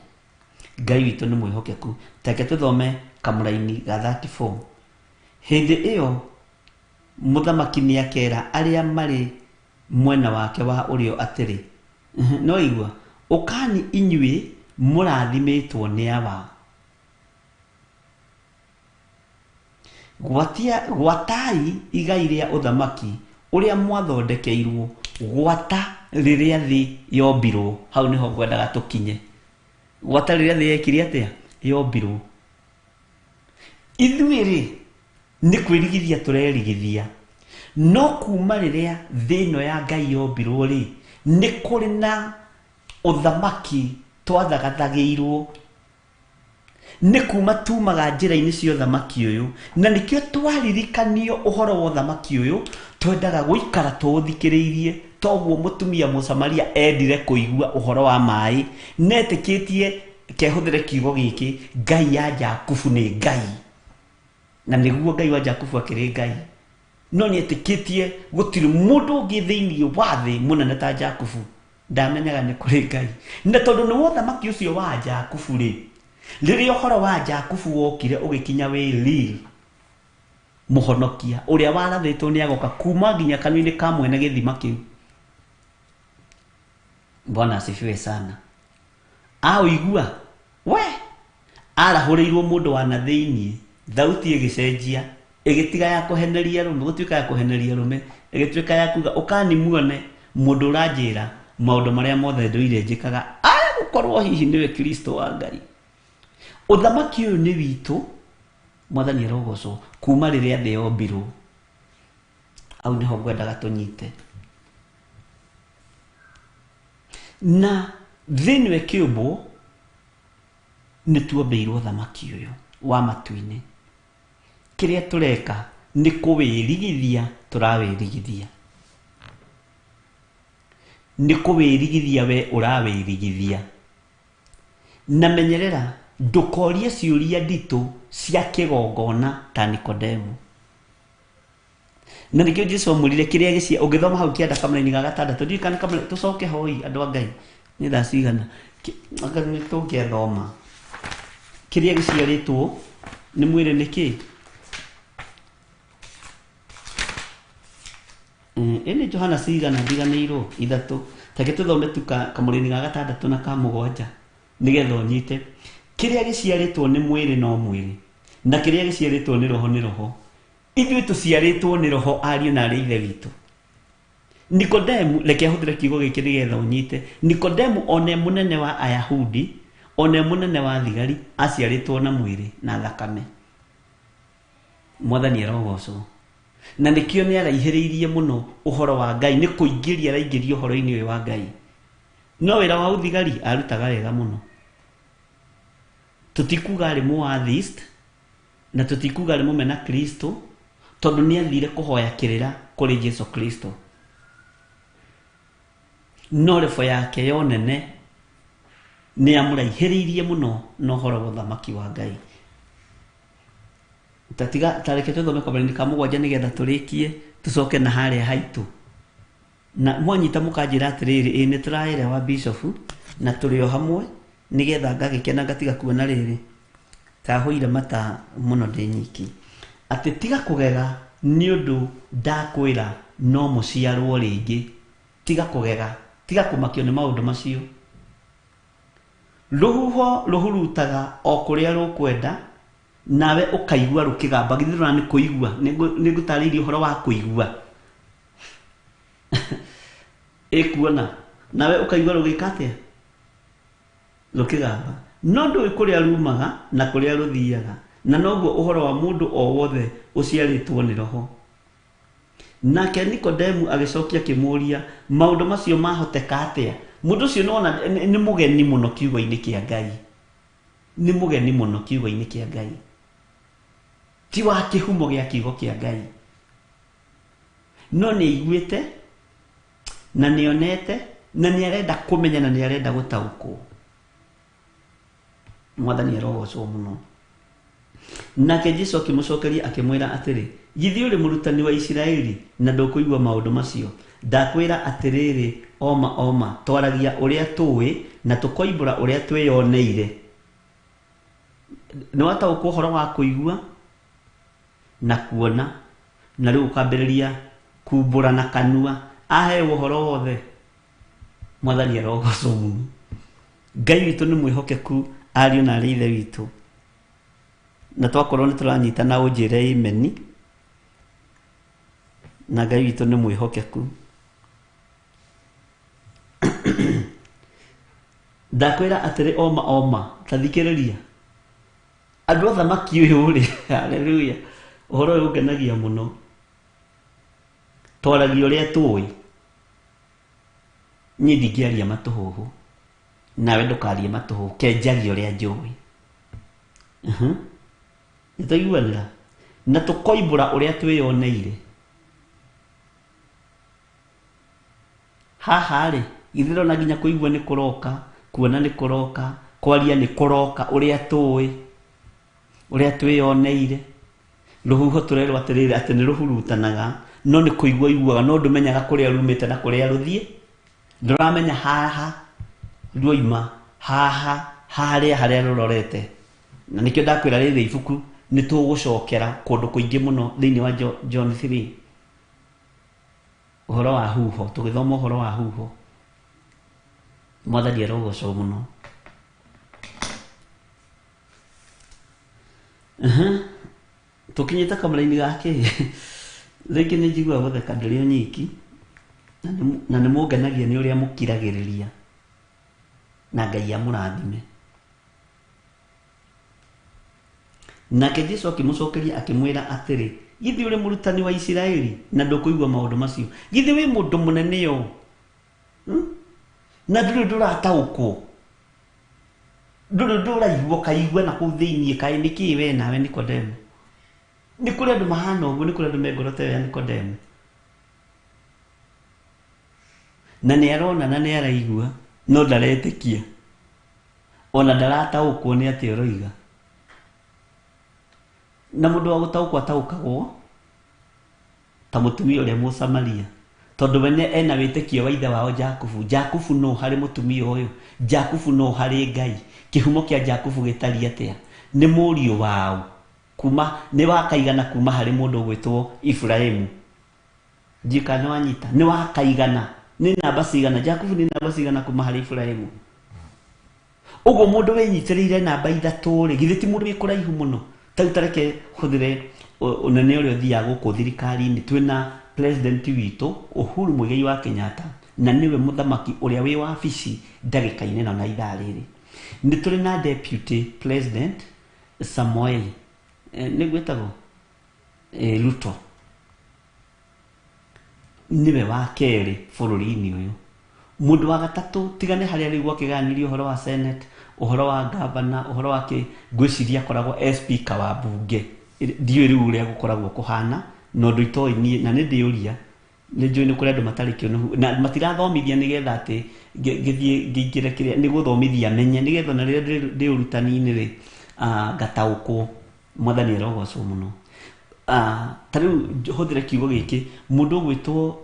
Ngai witũ nĩ mwĩhokeku. Take tũthome kamũraini ga 34. Hĩndĩ ĩyo mũthamaki nĩakera arĩa marĩ mwena wake wa ũrĩo atĩrĩ, no igua, ũkani inyuĩ mũrathimĩtwo nĩ Awa. Gwatai igai rĩa ũthamaki ũrĩa mwathondekeirwo gwata rĩrĩa thĩ yombirwo. Hau nĩho ngwendaga tũkinye. Gwata rĩrĩa thĩ yekire atĩa? Yombirwo. Ithuĩ rĩ nĩ kwĩrigithia tũrerigithia, no kuma rĩrĩa thĩ ĩno ya Ngai yombirwo rĩ, nĩ kũrĩ na ũthamaki twathagathagĩirwo. Nĩ kuma tumaga njĩra-inĩ cia ũthamaki ũyũ, na nĩkĩo twaririkanio ũhoro wa ũthamaki ũyũ, twendaga gũikara tũũthikĩrĩirie. Toguo mũtumia Mũsamaria endire kũigua ũhoro wa maĩ, netĩkĩtie kehũthĩre kiugo gĩkĩ, Ngai ya Jakubu nĩ Ngai, na nĩguo Ngai wa Jakubu akĩrĩ Ngai, no nĩetĩkĩtie gũtirĩ mũndũ ũngĩ thĩinĩ wa thĩ mũnene ta Jakubu. Ndamenyaga nĩ kũrĩ Ngai, na tondũ nĩ ũthamaki ũcio wa Jakubu rĩ, rĩrĩa ũhoro wa Jakubu wokire ũgĩkinya wĩ real, mũhonokia ũrĩa warathĩtwo nĩ agoka kuma nginya kanua-inĩ ka mwene gĩthima kĩu. Bwana asifiwe sana. Aũigua we arahũrĩirwo mũndũ wa na thĩinĩ, thauti ĩgĩcenjia, ĩgĩtiga ya kũheneria rũme, gũtuĩka ya kũheneria rũme, ĩgĩtuĩka ya kuga ũkani muone mũndũ ũranjĩra maũndũ marĩa mothe ndũire njĩkaga, aya gũkorwo hihi nĩwe Kristo wa Ngai. Ũthamaki ũyũ nĩ witũ, Mwathani arogocwo, kuma rĩrĩa thĩ yombirwo. Hau nĩho ngwendaga tũnyite. Na thĩ ĩno ĩkĩũmbwo nĩ tuombĩirwo ũthamaki ũyũ wa matu-inĩ. Kĩrĩa tũreka nĩ kũwĩrigithia tũrawĩrigithia. Nĩ kũwĩrigithia we ũrawĩrigithia. Na menyerera ndũkorie ciũria nditũ cia kĩgongona ta Nikodemu. Na nĩkĩo Jesu amwĩrire kĩrĩa gĩcia, ũngĩthoma hau kĩanda kamũraini ga gatandatũ, ndiũĩ kana kamũraini, tũcoke hoi andũ a Ngai, nĩ thaa cigana? Anga nĩ tũngĩathoma. Kĩrĩa gĩciarĩtwo nĩ mwĩrĩ nĩ kĩ? Ĩnĩ Johana cigana ndiganĩirwo? Ithatũ. Take tũthome tu kamũraini ga gatandatũ na ka mũgwanja nĩgetha ũnyite. Kĩrĩa gĩciarĩtwo nĩ mwĩrĩ no mwĩrĩ, na kĩrĩa gĩciarĩtwo nĩ roho nĩ roho. Ithuĩ tũciarĩtwo nĩ roho, ariũ na arĩ ithe witũ. Nikodemu, reke hũthĩre kiugo gĩkĩ nĩgetha ũnyite. Nikodemu one mũnene wa Ayahudi, one mũnene wa thigari, aciarĩtwo na mwĩrĩ na thakame. Mwathani arogocwo. Na nĩkĩo nĩ araihĩrĩirie mũno ũhoro wa Ngai, nĩ kũingĩria araingĩria ũhoro-inĩ ũyũ wa Ngai. No wĩra wa ũthigari arutaga wega mũno. Tũtikuga arĩ mũatheist, na tũtikuga arĩ mũmena Kristo, Tondũ nĩ athire kũhoya kĩrĩra kũrĩ Jesu Kristo. No rebo yake ya ũnene nĩ yamũraihĩrĩirie mũno na ũhoro wa ũthamaki wa Ngai. Tatiga tareke tũthome kamũraini ka mũgwanja nĩgetha tũrĩkie tũcoke na harĩa haitũ. Na mwanyita mũkanjĩra atĩrĩrĩ, ĩĩ nĩ tũraerewa bishop na tũrĩ o hamwe nĩgetha ngagĩkena ngatiga kuona rĩrĩ tahũire mata mũno ndĩ nyiki. Atĩ tiga kũgega nĩ ũndũ ndakwĩra no mũciarwo rĩngĩ. Tiga kũgega, tiga kũmakio nĩ maũndũ macio. Rũhuho rũhurutaga o kũrĩa rũkwenda, nawe ũkaigua rũkĩgamba. Githĩ ndũrona nĩ kũigua? Nĩ ngũtarĩirie ũhoro wa kũigua. Ĩkuona, nawe ũkaigua rũgĩka atĩa? Rũkĩgamba. No ndũĩ kũrĩa rumaga na kũrĩa rũthiaga, na noguo ũhoro wa mũndũ o wothe ũciarĩtwo nĩ Roho. Nake Nikodemu agĩcokia akĩmũũria, maũndũ macio mahoteka atĩa? Mũndũ ũcio nĩwona nĩ mũgeni mũno kiugo-inĩ kĩa Ngai. Nĩ mũgeni mũno kiugo-inĩ kĩa Ngai. Ti wa kĩhumo gĩa kiugo kĩa Ngai. No nĩ aiguĩte, na nĩ onete, na nĩ arenda kũmenya, na nĩ arenda gũtaũkwo. Mwathani arogocwo mũno. Nake Jesu akĩmũcokeria akĩmwĩra atĩrĩ, githĩ ũrĩ mũrutani wa Isiraeli na ndũkũigua maũndũ macio? Ndakwĩra atĩrĩrĩ, oma oma, twaragia ũrĩa tũĩ na tũkoimbũra ũrĩa twĩyoneire. Nĩ wataũkwo ũhoro wa kũigua na kuona, na rĩu ũkambĩrĩria kumbũra na kanua. Aheo ũhoro wothe. Mwathani arogocwo mũno. Ngai witũ nĩ mwĩhokeku, ariũ na arĩ ithe witũ. Na twakorwo nĩ tũranyitana ũnjĩre imeni, na Ngai witũ nĩ mwĩhokeku. Ndakwĩra atĩrĩ oma oma, ta thikĩrĩria. Andũ a thamaki ũyũ rĩ, haleluya, ũhoro ũyũ ũngenagia mũno. Twaragia ũrĩa tũĩ. Niĩ ndingĩaria matũhũhũ, nawe ndũkarie matũhũhũ, kenjaria ũrĩa njũĩ. Nĩ twaiguanĩra? Na tũkoimbũra ũrĩa twĩyoneire. Haha rĩ, githĩ ndũrona nginya kũigua nĩ kũroka, kuona nĩ kũroka, kwaria nĩ kũroka, ũrĩa tũĩ, ũrĩa twĩyoneire. Rũhuho tũrerwo atĩrĩrĩ, atĩ nĩ rũhurutanaga, no nĩ kũigua ũiguaga, no ndũmenyaga kũrĩa rumĩte na kũrĩa rũthiĩ. Ndũramenya haha ruoima, haha harĩa harĩa rũrorete. Na nĩkĩo ndakwĩra rĩrĩ ibuku nĩ tũgũcokera kũndũ kũingĩ mũno thĩinĩ wa John 3. Ũhoro wa huho, tũgĩthoma ũhoro wa huho. Mwathani arogocwo mũno. Tũkinyĩte kamũraini ga kĩ? Rĩngĩ nĩ njiguaga gũtheka ndĩrĩ o nyiki, na nĩ mũngenagia nĩ ũrĩa mũkiragĩrĩria. Na Ngai amũrathime. Nake Jesu akĩmũcokeria akĩmwĩra atĩrĩ, githĩ ũrĩ mũrutani wa Isiraeli na ndũkũigua maũndũ macio? Githĩ wĩ mũndũ mũnene ũũ? Na ndũrĩ ndũrataũkwo. Ndũrĩ ndũraigua ũkaigua na kũu thĩinĩ kaĩ nĩ kĩĩ we nawe Nikodemo? Nĩ kũrĩ andũ mahana ũguo, nĩ kũrĩ andũ me ngoro ta ĩyo ya Nikodemo. Na nĩ arona na nĩ araigua, no ndaretĩkia. Ona ndarataũkwo nĩ atĩa ũroiga. Na mũndũ wa gũtaũkwo ataũkagwo ta mũtumia ũrĩa Mũsamaria, tondũ we nĩ ena wĩtĩkio wa ithe wao Jakubu. Jakubu nũ harĩ mũtumia ũyũ? Jakubu nũ harĩ Ngai? Kĩhumo kĩa Jakubu gĩtariĩ atĩa? Nĩ mũriũ wao, kuma nĩ wakaigana kuma harĩ mũndũ ũgwĩtwo Iburahĩmu. Ndiũĩ kana nĩ wanyita. Nĩ wakaigana. Nĩ namba cigana? Jakubu nĩ namba cigana kuma harĩ Iburahĩmu? Ũguo mũndũ wĩnyitĩrĩire namba ithatũ rĩ, githĩ ti mũndũ wĩ kũraihu mũno? Ta rĩu ta reke hũthĩre ũnene ũrĩa ũthiaga gũkũ thirikari-inĩ. Twĩna president witũ Uhuru Muigai wa Kenyatta, na nĩwe mũthamaki ũrĩa wĩ wabici ndagĩka-inĩ ĩno na ithaa rĩrĩ. Nĩ tũrĩ na deputy president Samoei, nĩguo etagwo? Ruto. Nĩwe wa kerĩ bũrũri-inĩ ũyũ. Mũndũ wa gatatũ, tigane harĩa rĩu gwakĩgayanĩrio ũhoro wa Senate, ũhoro wa governor, ũhoro wa kĩ, ngwĩciria akoragwo e speaker wa mbunge. Ndiũĩ rĩu ũrĩa gũkoragwo kũhana, Na ũndũ itoĩ niĩ na nĩ ndĩũria nĩ njũĩ nĩ kũrĩ andũ matarĩ kĩũnũhu na matirathomithia nĩgetha atĩ ngĩthiĩ ngĩingĩre kĩrĩa nĩ gũthomithia menye nĩgetha ona rĩrĩa ndĩ ũrutani-inĩ rĩ ngataũkwo. Mwathani arogocwo mũno. Ta rĩu hũthĩre kiugo gĩkĩ, mũndũ ũgwĩtwo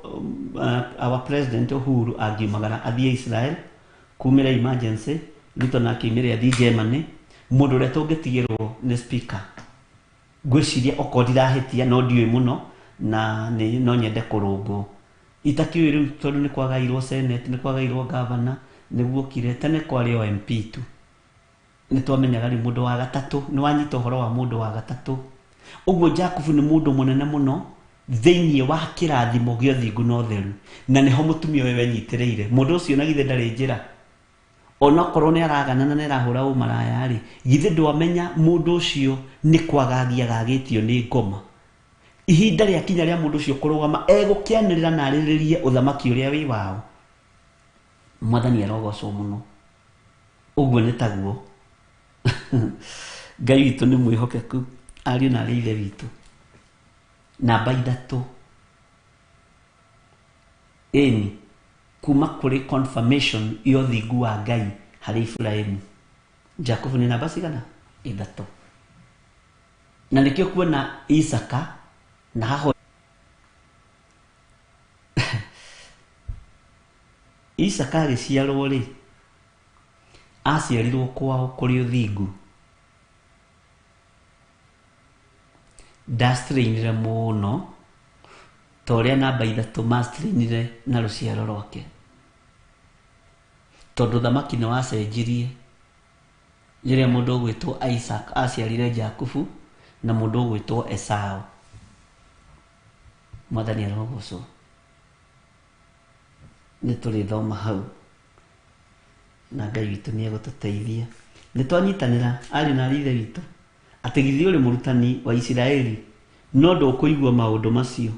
our president Uhuru angiumagara athiĩ Israel kumĩra emergency, Ruto nake aumĩre athiĩ Germany, mũndũ ũrĩa tũngĩtigĩrwo nĩ speaker. Ngwĩciria okorwo ndirahĩtia no ndiũĩ mũno na nĩ no nyende kũrũngwo. Itakĩũĩ rĩu tondũ nĩ kwagairwo senate, nĩ kwagairwo governor, nĩguokire tene kwarĩ o MP tu. Nĩ twamenyaga rĩu mũndũ wa gatatũ, nĩ wanyita ũhoro wa mũndũ wa gatatũ. Ũguo Jakubu nĩ mũndũ mũnene mũno thĩinĩ wa kĩrathimo gĩa ũthingu na ũtheru, na nĩho mũtumia ũyũ enyitĩrĩire. Mũndũ ũcio na githĩ ndarĩ njĩra, onokorwo nĩ aragana na nĩ arahũra ũmaraya rĩ, githĩ ndwamenya mũndũ ũcio nĩ kwagagia agagĩtio nĩ ngoma. Ihinda rĩakinya rĩa mũndũ ũcio kũrũgama, egũkĩanĩrĩra na arĩrĩrie ũthamaki ũrĩa wĩ wao. Mwathani arogocwo mũno. Ũguo nĩ taguo. Ngai witũ nĩ mwĩhokeku, ariũ na arĩ ithe witũ. Namba 3, ĩni kuma kũrĩ confirmation ya ũthingu wa Ngai harĩ Iburahĩmu. Jakubu nĩ namba cigana? 3. Na nĩkĩo kuona Isaka na haho Isaka agĩciarwo rĩ, aciarirwo kwao kũrĩ ũthingu. Ndastrainire mũno ta ũrĩa namba 3 mastrainire na rũciaro rwake, tondũ thamaki nĩ wacenjirie rĩrĩa mũndũ ũgwĩtwo Isaac aciarire Jakubu na mũndũ ũgwĩtwo Esau. Mwathani arogocwo. Nĩ tũrĩthoma hau na Ngai witũ nĩ egũtũteithia. Nĩ twanyitanĩra ariũ na arĩ ithe witũ atĩ githĩ ũrĩ mũrutani wa Isiraeli no ndũkũigua maũndũ macio.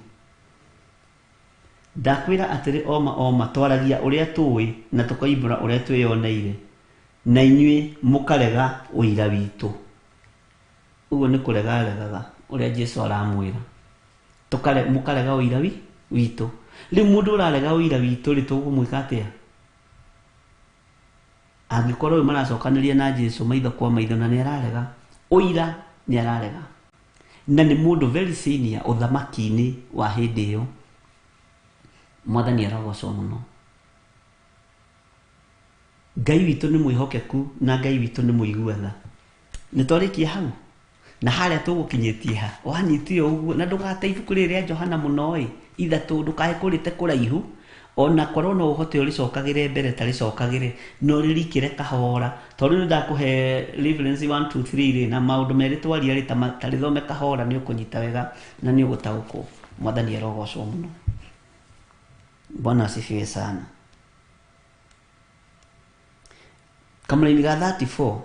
Ndakwĩra atĩrĩ oma oma, twaragia ũrĩa tũĩ na tũkoimbũra ũrĩa twĩyoneire, na inyuĩ mũkarega ũira witũ. Ũguo nĩ kũrega aregaga ũrĩa Jesũ aramwĩra. Mũkarega ũira witũ. Rĩu mũndũ ũrarega ũira witũ rĩ, tũkũmwĩka atĩa? Angĩkorwo ũyũ maracokanĩria na Jesũ maitho kwa maitho na nĩ ararega ũira, nĩ ararega, na nĩ mũndũ very senior ũthamaki-inĩ wa hĩndĩ ĩyo. Mwathani arogocwo mũno. Ngai witũ nĩ mwĩhokeku na Ngai witũ nĩ mũigua tha. Nĩ twarĩkia hau na harĩa tũgũkinyĩtie ha wanyitire ũguo, na ndũgate ibuku rĩrĩ rĩa Johana mũno ĩ 3, ndũkae kũrĩte kũraihu, ona korwo no ũhote ũrĩcokagĩre mbere ta rĩcokagĩre, no rĩrikĩre kahora, tondũ nĩ ndakũhe reference 1 2 3 rĩ, na maũndũ merĩ twaria rĩ, ta rĩthome kahora, nĩ ũkũnyita wega na nĩ ũgũtaũkwo. Mwathani arogocwo mũno. Bwana asifiwe sana. Kamũraini ga 34,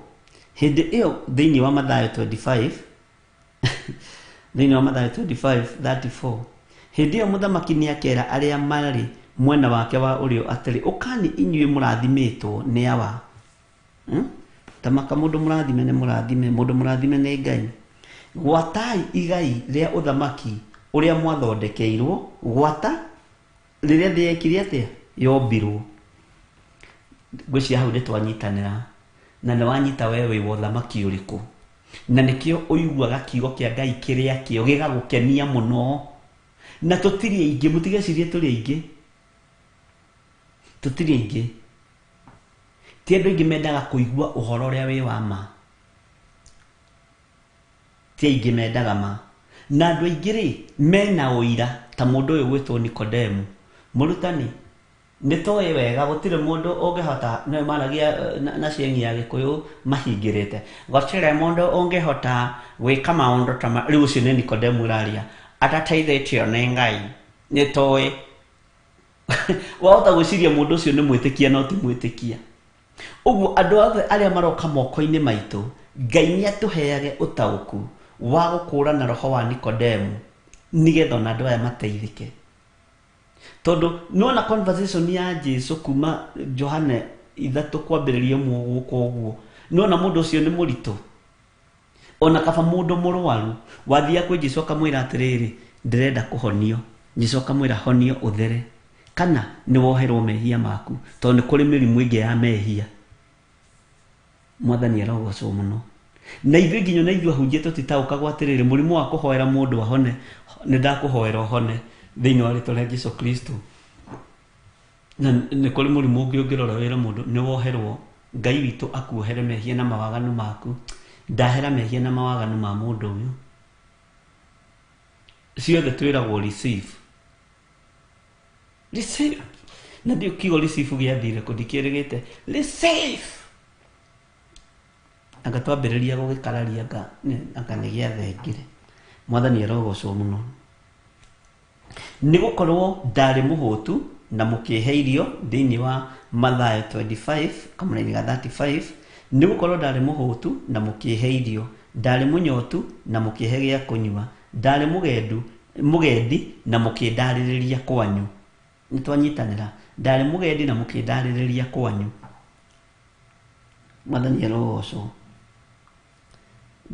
hĩndĩ ĩyo thĩinĩ wa Mathayo 25, thĩinĩ wa Mathayo 25:34, hĩndĩ ĩyo mũthamaki nĩakera arĩa marĩ mwena wake wa ũrĩo atĩrĩ, ũkani inyuĩ mũrathimĩtwo nĩ Awa. Tamaka mũndũ mũrathime nĩ mũrathime, mũndũ mũrathime nĩ Ngai. Gwatai igai rĩa ũthamaki ũrĩa mwathondekeirwo, gwata rĩrĩa thĩ yekire atĩa? Yombirwo. Ngwĩciria hau nĩ twanyitanĩra, na nĩ wanyita we wĩ wa ũthamaki ũrĩkũ, na nĩkĩo ũiguaga kiugo kĩa Ngai kĩrĩa kĩo gĩgagũkenia mũno. Na tũtirĩ aingĩ, mũtigecirie tũrĩ aingĩ, tũtirĩ aingĩ. Ti andũ aingĩ mendaga kũigua ũhoro ũrĩa wĩ wa ma, ti aingĩ mendaga ma. Na andũ aingĩ rĩ mena ũira ta mũndũ ũyũ gwĩtwo Nikodemu. Mũrutani, nĩ toĩ wega gũtirĩ mũndũ ũngĩhota, nĩ maragia na cieng'i ya Gĩkũyũ mahingĩrĩte, gũtirĩ mũndũ ũngĩhota gwĩka maũndũ ta rĩu ũcio nĩ Nikodemu ũraria, atateithĩtio nĩ Ngai. Nĩ toĩ. Wahota gwĩciria mũndũ ũcio nĩ mwĩtĩkia no ti mwĩtĩkia. Ũguo andũ othe arĩa maroka moko-inĩ maitũ, Ngai nĩ atũheage ũtaũku wa gũkũũrana roho wa Nikodemu nĩgetha ona andũ aya mateithĩke. Tondũ nĩwona conversation ya Jesu kuma Johana 3 kwambĩrĩria ũmwe gũka ũguo, nĩwona mũndũ ũcio nĩ mũritũ. Ona kaba mũndũ mũrwaru wathiaga kwĩ Jesu akamwĩra atĩrĩrĩ, Ndĩrenda kũhonio. Ngĩcoka mwĩra honio ũthere kana nĩ woherwo mehia maku, tondũ nĩ kũrĩ mĩrimũ ĩngĩ ya mehia. Mwathani arogocwo mũno. Na ithuĩ nginya na ithuĩ ahunjia tũtitaũkagwo atĩrĩrĩ, mũrimũ wa kũhoera mũndũ ahone, nĩ ndakũhoera ũhone thĩinĩ wa rĩtwa rĩa Jesu Kristo. Na nĩ kũrĩ mũrimũ ũngĩ ũngĩrora wĩra mũndũ nĩ woherwo, Ngai witũ akuohere mehia na mawaganu maku. Ndahera mehia na mawaganu ma mũndũ ũyũ. Ciothe twĩragwo receive. Receive. Na ndiũ kiugo receive gĩathire kũ, ndikĩrĩgĩte. Receive. Anga twambĩrĩria gũgĩkararia anga nĩ gĩathengire. Mwathani arogocwo mũno. Nĩ gũkorwo ndarĩ mũhũtu na mũkĩhe irio, thĩinĩ wa Mathayo 25 kamũraini ga 35. Nĩ gũkorwo ndarĩ mũhũtu na mũkĩhe irio, ndarĩ mũnyotu na mũkĩhe gĩa kũnyua, ndarĩ mũgendi na mũkĩndarĩrĩria kwanyu. Nĩ twanyitanĩra. Ndarĩ mũgendi na mũkĩndarĩrĩria kwanyu. Mwathani arogocwo.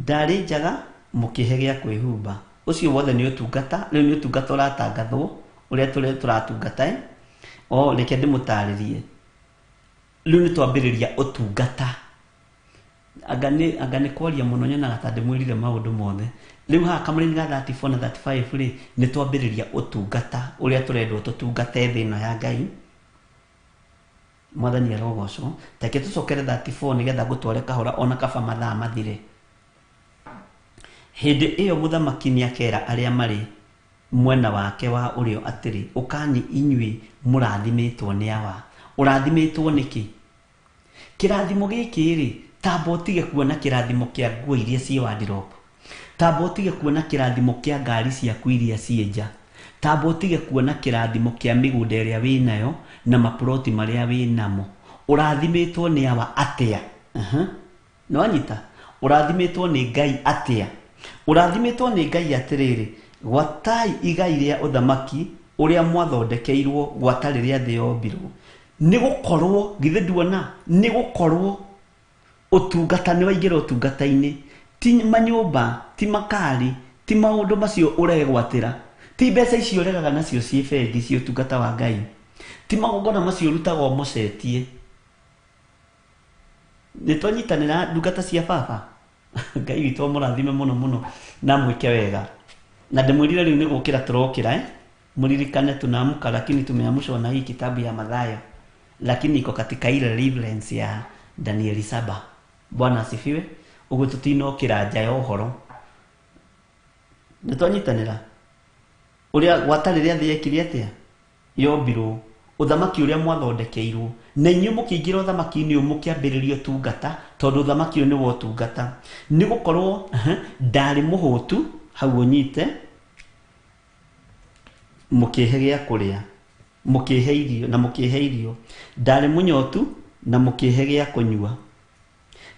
Ndarĩ njaga mũkĩhe gĩa kwĩhumba. Ũcio wothe nĩ ũtungata, rĩu nĩ ũtungata ũratangathwo ũrĩa tũratungata. O reke ndĩmũtarĩrie. Rĩu nĩ twambĩrĩria ũtungata. Anga nĩ kwaria mũno nyonaga ta ndĩmwĩrire maũndũ mothe. Rĩu haha kamũraini ga 34 na 35 rĩ, nĩ twambĩrĩria ũtungata ũrĩa tũrendwo tũtungate thĩ ĩno ya Ngai. Mwathani arogocwo. Reke tũcokere 34 nĩgetha ngũtware kahora ona kaba mathaa mathire. Hĩndĩ ĩyo mũthamaki nĩakera arĩa marĩ mwena wake wa ũrĩo atĩrĩ, ũkani inyuĩ mũrathimĩtwo nĩ Awa. Ũrathimĩtwo nĩkĩ? Kĩrathimo gĩkĩ rĩ, tamba ũtige kuona kĩrathimo kĩa nguo iria ciĩ wardrobe. Tamba ũtige kuona kĩrathimo kĩa ngari ciaku iria ciĩ nja. Tamba ũtige kuona kĩrathimo kĩa mĩgũnda ĩrĩa wĩnayo na maploti marĩa wĩnamo. Ũrathimĩtwo nĩ Awa atĩa? Nĩ wanyita? Ũrathimĩtwo nĩ Ngai atĩa? Ũrathimĩtwo nĩ Ngai atĩrĩrĩ, gwatai igai rĩa ũthamaki ũrĩa mwathondekeirwo gwata rĩrĩa thĩ yombirwo. Nĩ gũkorwo, githĩ nduona, nĩ gũkorwo ũtungata nĩ waingĩra ũtungata-inĩ. Ti manyũmba, ti makari, ti maũndũ macio ũregwatĩra, ti mbeca icio ũregaga nacio ciĩ bengi ciĩ ũtungata wa Ngai, ti magongona macio ũrutaga ũmocetie. Nĩ twanyitanĩra ndungata cia baba. Ngai witũ amũrathime mũno mũno na mwĩke wega. Na ndĩmwĩrire rĩu nĩ gũkĩra tũrokĩra, Mũririkane tunaamka lakini tumeamshwa na hii kitabu ya Mathayo, lakini iko katika ile reference ya Danieli 7. Bwana asifiwe. Ũguo tũtinokĩra nja ya ũhoro. Nĩ twanyitanĩra. Ũrĩa gwata rĩrĩa thĩ yekire atĩa? Yombirwo. Ũthamaki ũrĩa mwathondekeirwo. Na inyuĩ mũkĩingĩra ũthamaki-inĩ ũyũ mũkĩambĩrĩria ũtungata, tondũ ũthamaki ũyũ nĩ wa ũtungata. Nĩ gũkorwo, ndarĩ mũhũtu, hau ũnyite, mũkĩhe gĩa kũrĩa, mũkĩhe irio, na mũkĩhe irio. Ndarĩ mũnyotu, na mũkĩhe gĩa kũnyua.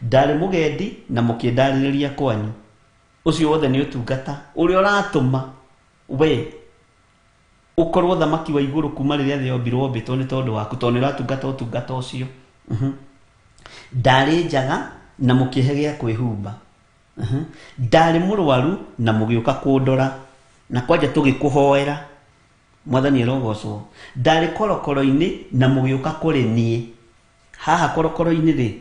Ndarĩ mũgendi, na mũkĩndarĩrĩria kwanyu. Ũcio wothe nĩ ũtungata ũrĩa ũratũma we ũkorwo thamaki wa igũrũ kuma rĩrĩa thĩ yombirwo wombĩtwo nĩ tondũ waku, tondũ nĩ ũratungata ũtungata ũcio. Ndarĩ njaga na mũkĩhe gĩa kwĩhumba. Ndarĩ mũrwaru na mũgĩũka kũndora, na kwanja tũgĩkũhoera. Mwathani arogocwo. Ndarĩ korokoro-inĩ na mũgĩũka kũrĩ niĩ. Haha korokoro-inĩ rĩ,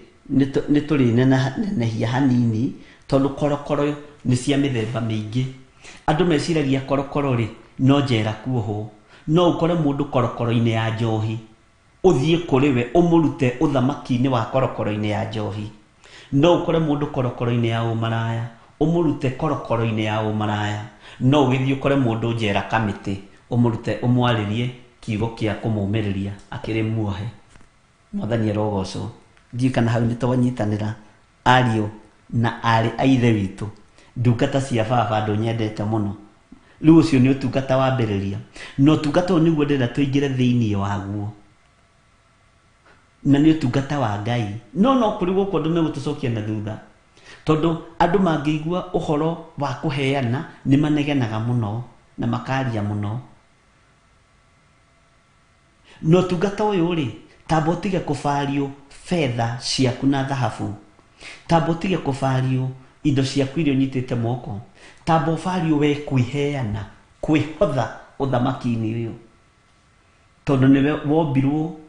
nĩ tũrĩnenehia hanini, tondũ korokoro nĩ cia mĩthemba mĩingĩ. Andũ meciragia korokoro rĩ, no njera kuohwo. No ũkore mũndũ korokoro-inĩ ya njohi, ũthiĩ kũrĩ we ũmũrute ũthamaki-inĩ wa korokoro-inĩ ya njohi. No ũkore mũndũ korokoro-inĩ ya ũmaraya, ũmũrute korokoro-inĩ ya ũmaraya. No ũgĩthiĩ ũkore mũndũ njera kamĩtĩ, ũmũrute ũmwarĩrie kiugo kĩa kũmũmĩrĩria akĩrĩ muohe. Mwathani arogocwo. Ndiũĩ kana hau nĩ twanyitanĩra ariũ na aarĩ a Ithe witũ, ndungata cia baba, andũ nyendete mũno. Rĩu ũcio nĩ ũtungata wambĩrĩria, na ũtungata ũyũ nĩguo ndĩrenda tũingĩre thĩinĩ waguo, na nĩ ũtungata wa Ngai. No no kũrĩ gũkũ andũ megũtũcokia na thutha, tondũ andũ mangĩigua ũhoro wa kũheana nĩ manegenaga mũno na makaria mũno. Na ũtungata ũyũ rĩ, tamba ũtige kũbario betha ciaku na thahabu, tamba ũtige kũbario indo ciaku iria ũnyitĩte moko, tamba ũbario we kwĩheana Kwĩhotha ũthamaki-inĩ ũyũ, tondũ nĩwe wombirwo,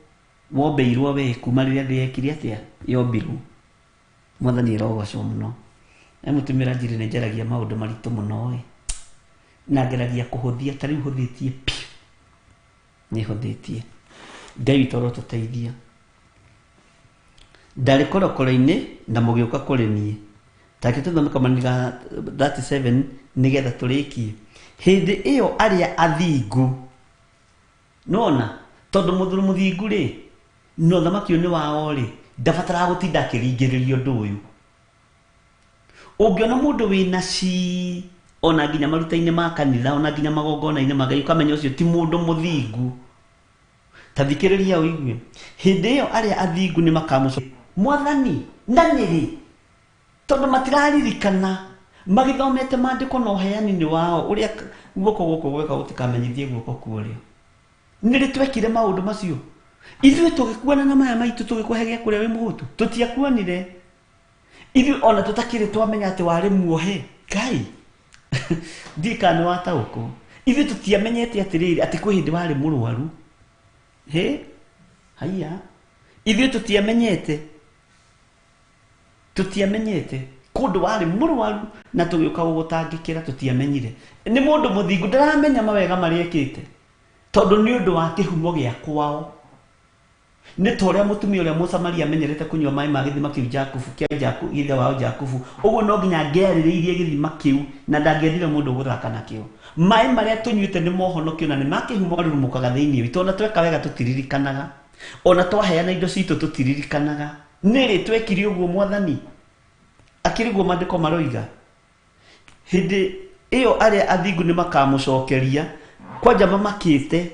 wombeirwo we kuma rĩrĩa thĩ yekire atĩa, yombirwo. Mwathani arogocwo mũno. E mũtumia Njiri, nĩ njaragia maũndũ maritũ mũno ĩ, na ngeragia kũhũthia, ta rĩu hũthĩtie piũ, nĩ hũthĩtie. Ngai witũ arotũteithia. Ndarĩ korokoro-inĩ na mũgĩũka kũrĩ niĩ. Take tũthome kamani ga 37 nĩgetha tũrĩkie. Hĩndĩ ĩyo arĩa athingu, nona tondũ mũthuri mũthingu rĩ, na ũthamaki ũyũ nĩ wao rĩ, ndabataraga gũtinda akĩringĩrĩria ũndũ ũyũ. Ũngĩona mũndũ wĩna ci ona nginya maruta-inĩ ma kanitha, ona nginya magongona-inĩ ma Ngai, ũkamenya ũcio ti mũndũ mũthingu. Ta thikĩrĩria ũigue. Hĩndĩ ĩyo arĩa athingu nĩ makamũcokia, Mwathani, na nĩ rĩ? Tondũ matiraririkana, magĩthomete maandĩko na ũheani-inĩ wao, ũrĩa guoko gũkũ gweka gũtikamenyithie guoko kwa ũrĩo. Nĩ rĩ twekire maũndũ macio? Ithuĩ tũgĩkuana na maya maitũ, tũgĩkũhe gĩa kũrĩa wĩ mũhũtu? Tũtiakuanire. Ithuĩ ona tũtakĩrĩ twamenya atĩ warĩ muohe. Ngai, ndiĩ kana nĩ wataũkwo. Ithuĩ tũtiamenyete atĩrĩrĩ, atĩ kwĩ hĩndĩ warĩ mũrwaru. Hĩ? Haiya. Ithuĩ tũtiamenyete. Tũtiamenyete kũndũ warĩ mũrwaru na tũgĩũka gũgũtangĩkĩra, tũtiamenyire. Nĩ mũndũ mũthingu, ndaramenya mawega marĩa ekĩte, tondũ nĩ ũndũ wa kĩhumo gĩa kwao. Nĩ ta ũrĩa mũtumia ũrĩa Mũsamaria amenyerete kũnyua maĩ ma gĩthima kĩu Jakubu, kĩa Jakubu, ithe wao Jakubu. Ũguo no nginya angĩarĩrĩirie gĩthima kĩu na ndangĩendire mũndũ gũthaka nakĩo. Maĩ marĩa tũnyuĩte nĩ mohonokio na nĩ ma kĩhumo marurumũkaga thĩinĩ witũ. Ona tweka wega tũtiririkanaga, ona twaheana indo citũ tũtiririkanaga. Nĩ rĩ twekire ũguo Mwathani? Akĩrĩ guo maandĩko maroiga. Hĩndĩ ĩyo arĩa athingu nĩ makamũcokeria, kwanja mamakĩte,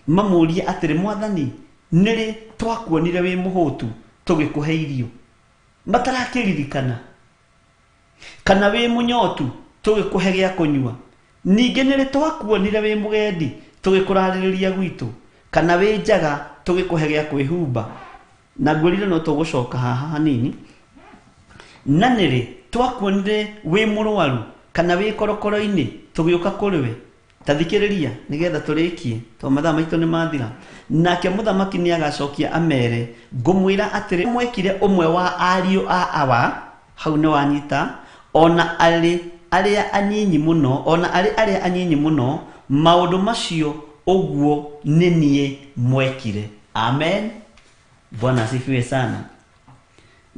mamũrie atĩrĩ, Mwathani, nĩ rĩ twakuonire wĩ mũhũtu tũgĩkũhe irio? Matarakĩririkana. Kana wĩ mũnyotu tũgĩkũhe gĩa kũnyua? Ningĩ nĩ rĩ twakuonire wĩ mũgendi tũgĩkũrarĩrĩria gwitũ? Kana wĩ njaga tũgĩkũhe gĩa kwĩhumba? Na ngwĩrire no tũgũcoka haha hanini. Na nĩ rĩ twakuonire wĩ mũrwaru kana wĩ korokoro-inĩ tũgĩũka kũrĩ we? Ta thikĩrĩria nĩgetha tũrĩkie, tondũ mathaa maitũ nĩ mathira. Nake mũthamaki nĩ agacokia amere, ngũmwĩra atĩrĩ, mwekire ũmwe wa ariũ a awa, hau nĩ wanyita, ona arĩ arĩa anyinyi mũno, ona arĩ arĩa anyinyi mũno, maũndũ macio ũguo nĩ niĩ mwekire. Amen. Bwana asifiwe sana.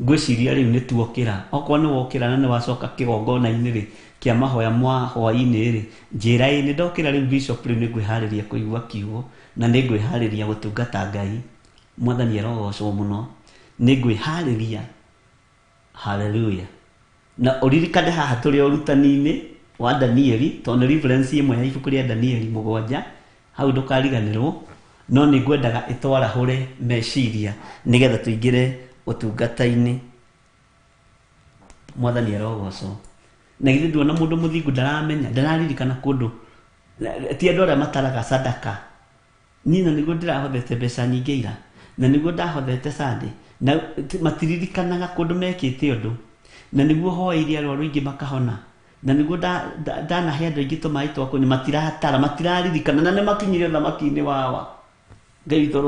Ngwĩciria rĩu nĩ tuokĩra. Okorwo nĩ wokĩra na nĩ wacoka kĩgongona-inĩ rĩ, kĩa mahoya mwa hwaĩ-inĩ rĩ, njĩra ĩ nĩ ndokĩra rĩu Bishop, rĩu nĩ ngwĩharĩria kũigua kiugo na nĩ ngwĩharĩria gũtungata Ngai. Mwathani arogocwo mũno. Nĩ ngwĩharĩria. Hallelujah. Na ũririkane haha tũrĩ ũrutani-inĩ wa Danieli, tondũ nĩ reference ĩmwe ya ibuku rĩa Danieli 7, hau ndũkariganĩrwo, no nĩ ngwendaga ĩtwarahũre meciria nĩgetha tũingĩre ũtungata-inĩ. Mwathani arogocwo. Na githĩ nduona mũndũ mũthingu ndaramenya, ndararirikana kũndũ, ti andũ arĩa mataraga sadaka. Niĩ na nĩguo ndĩrahothete mbeca nyingĩ ira, na nĩguo ndahothete Sunday, na matiririkanaga kũndũ mekĩte ũndũ, na nĩguo hoeirie arwaru aingĩ makahona, na nĩguo ndanahe andũ aingĩ tũmaĩ twa kũnyua, matiratara, matiraririkana, na nĩ makinyire ũthamaki-inĩ wawa. Ngai witũ.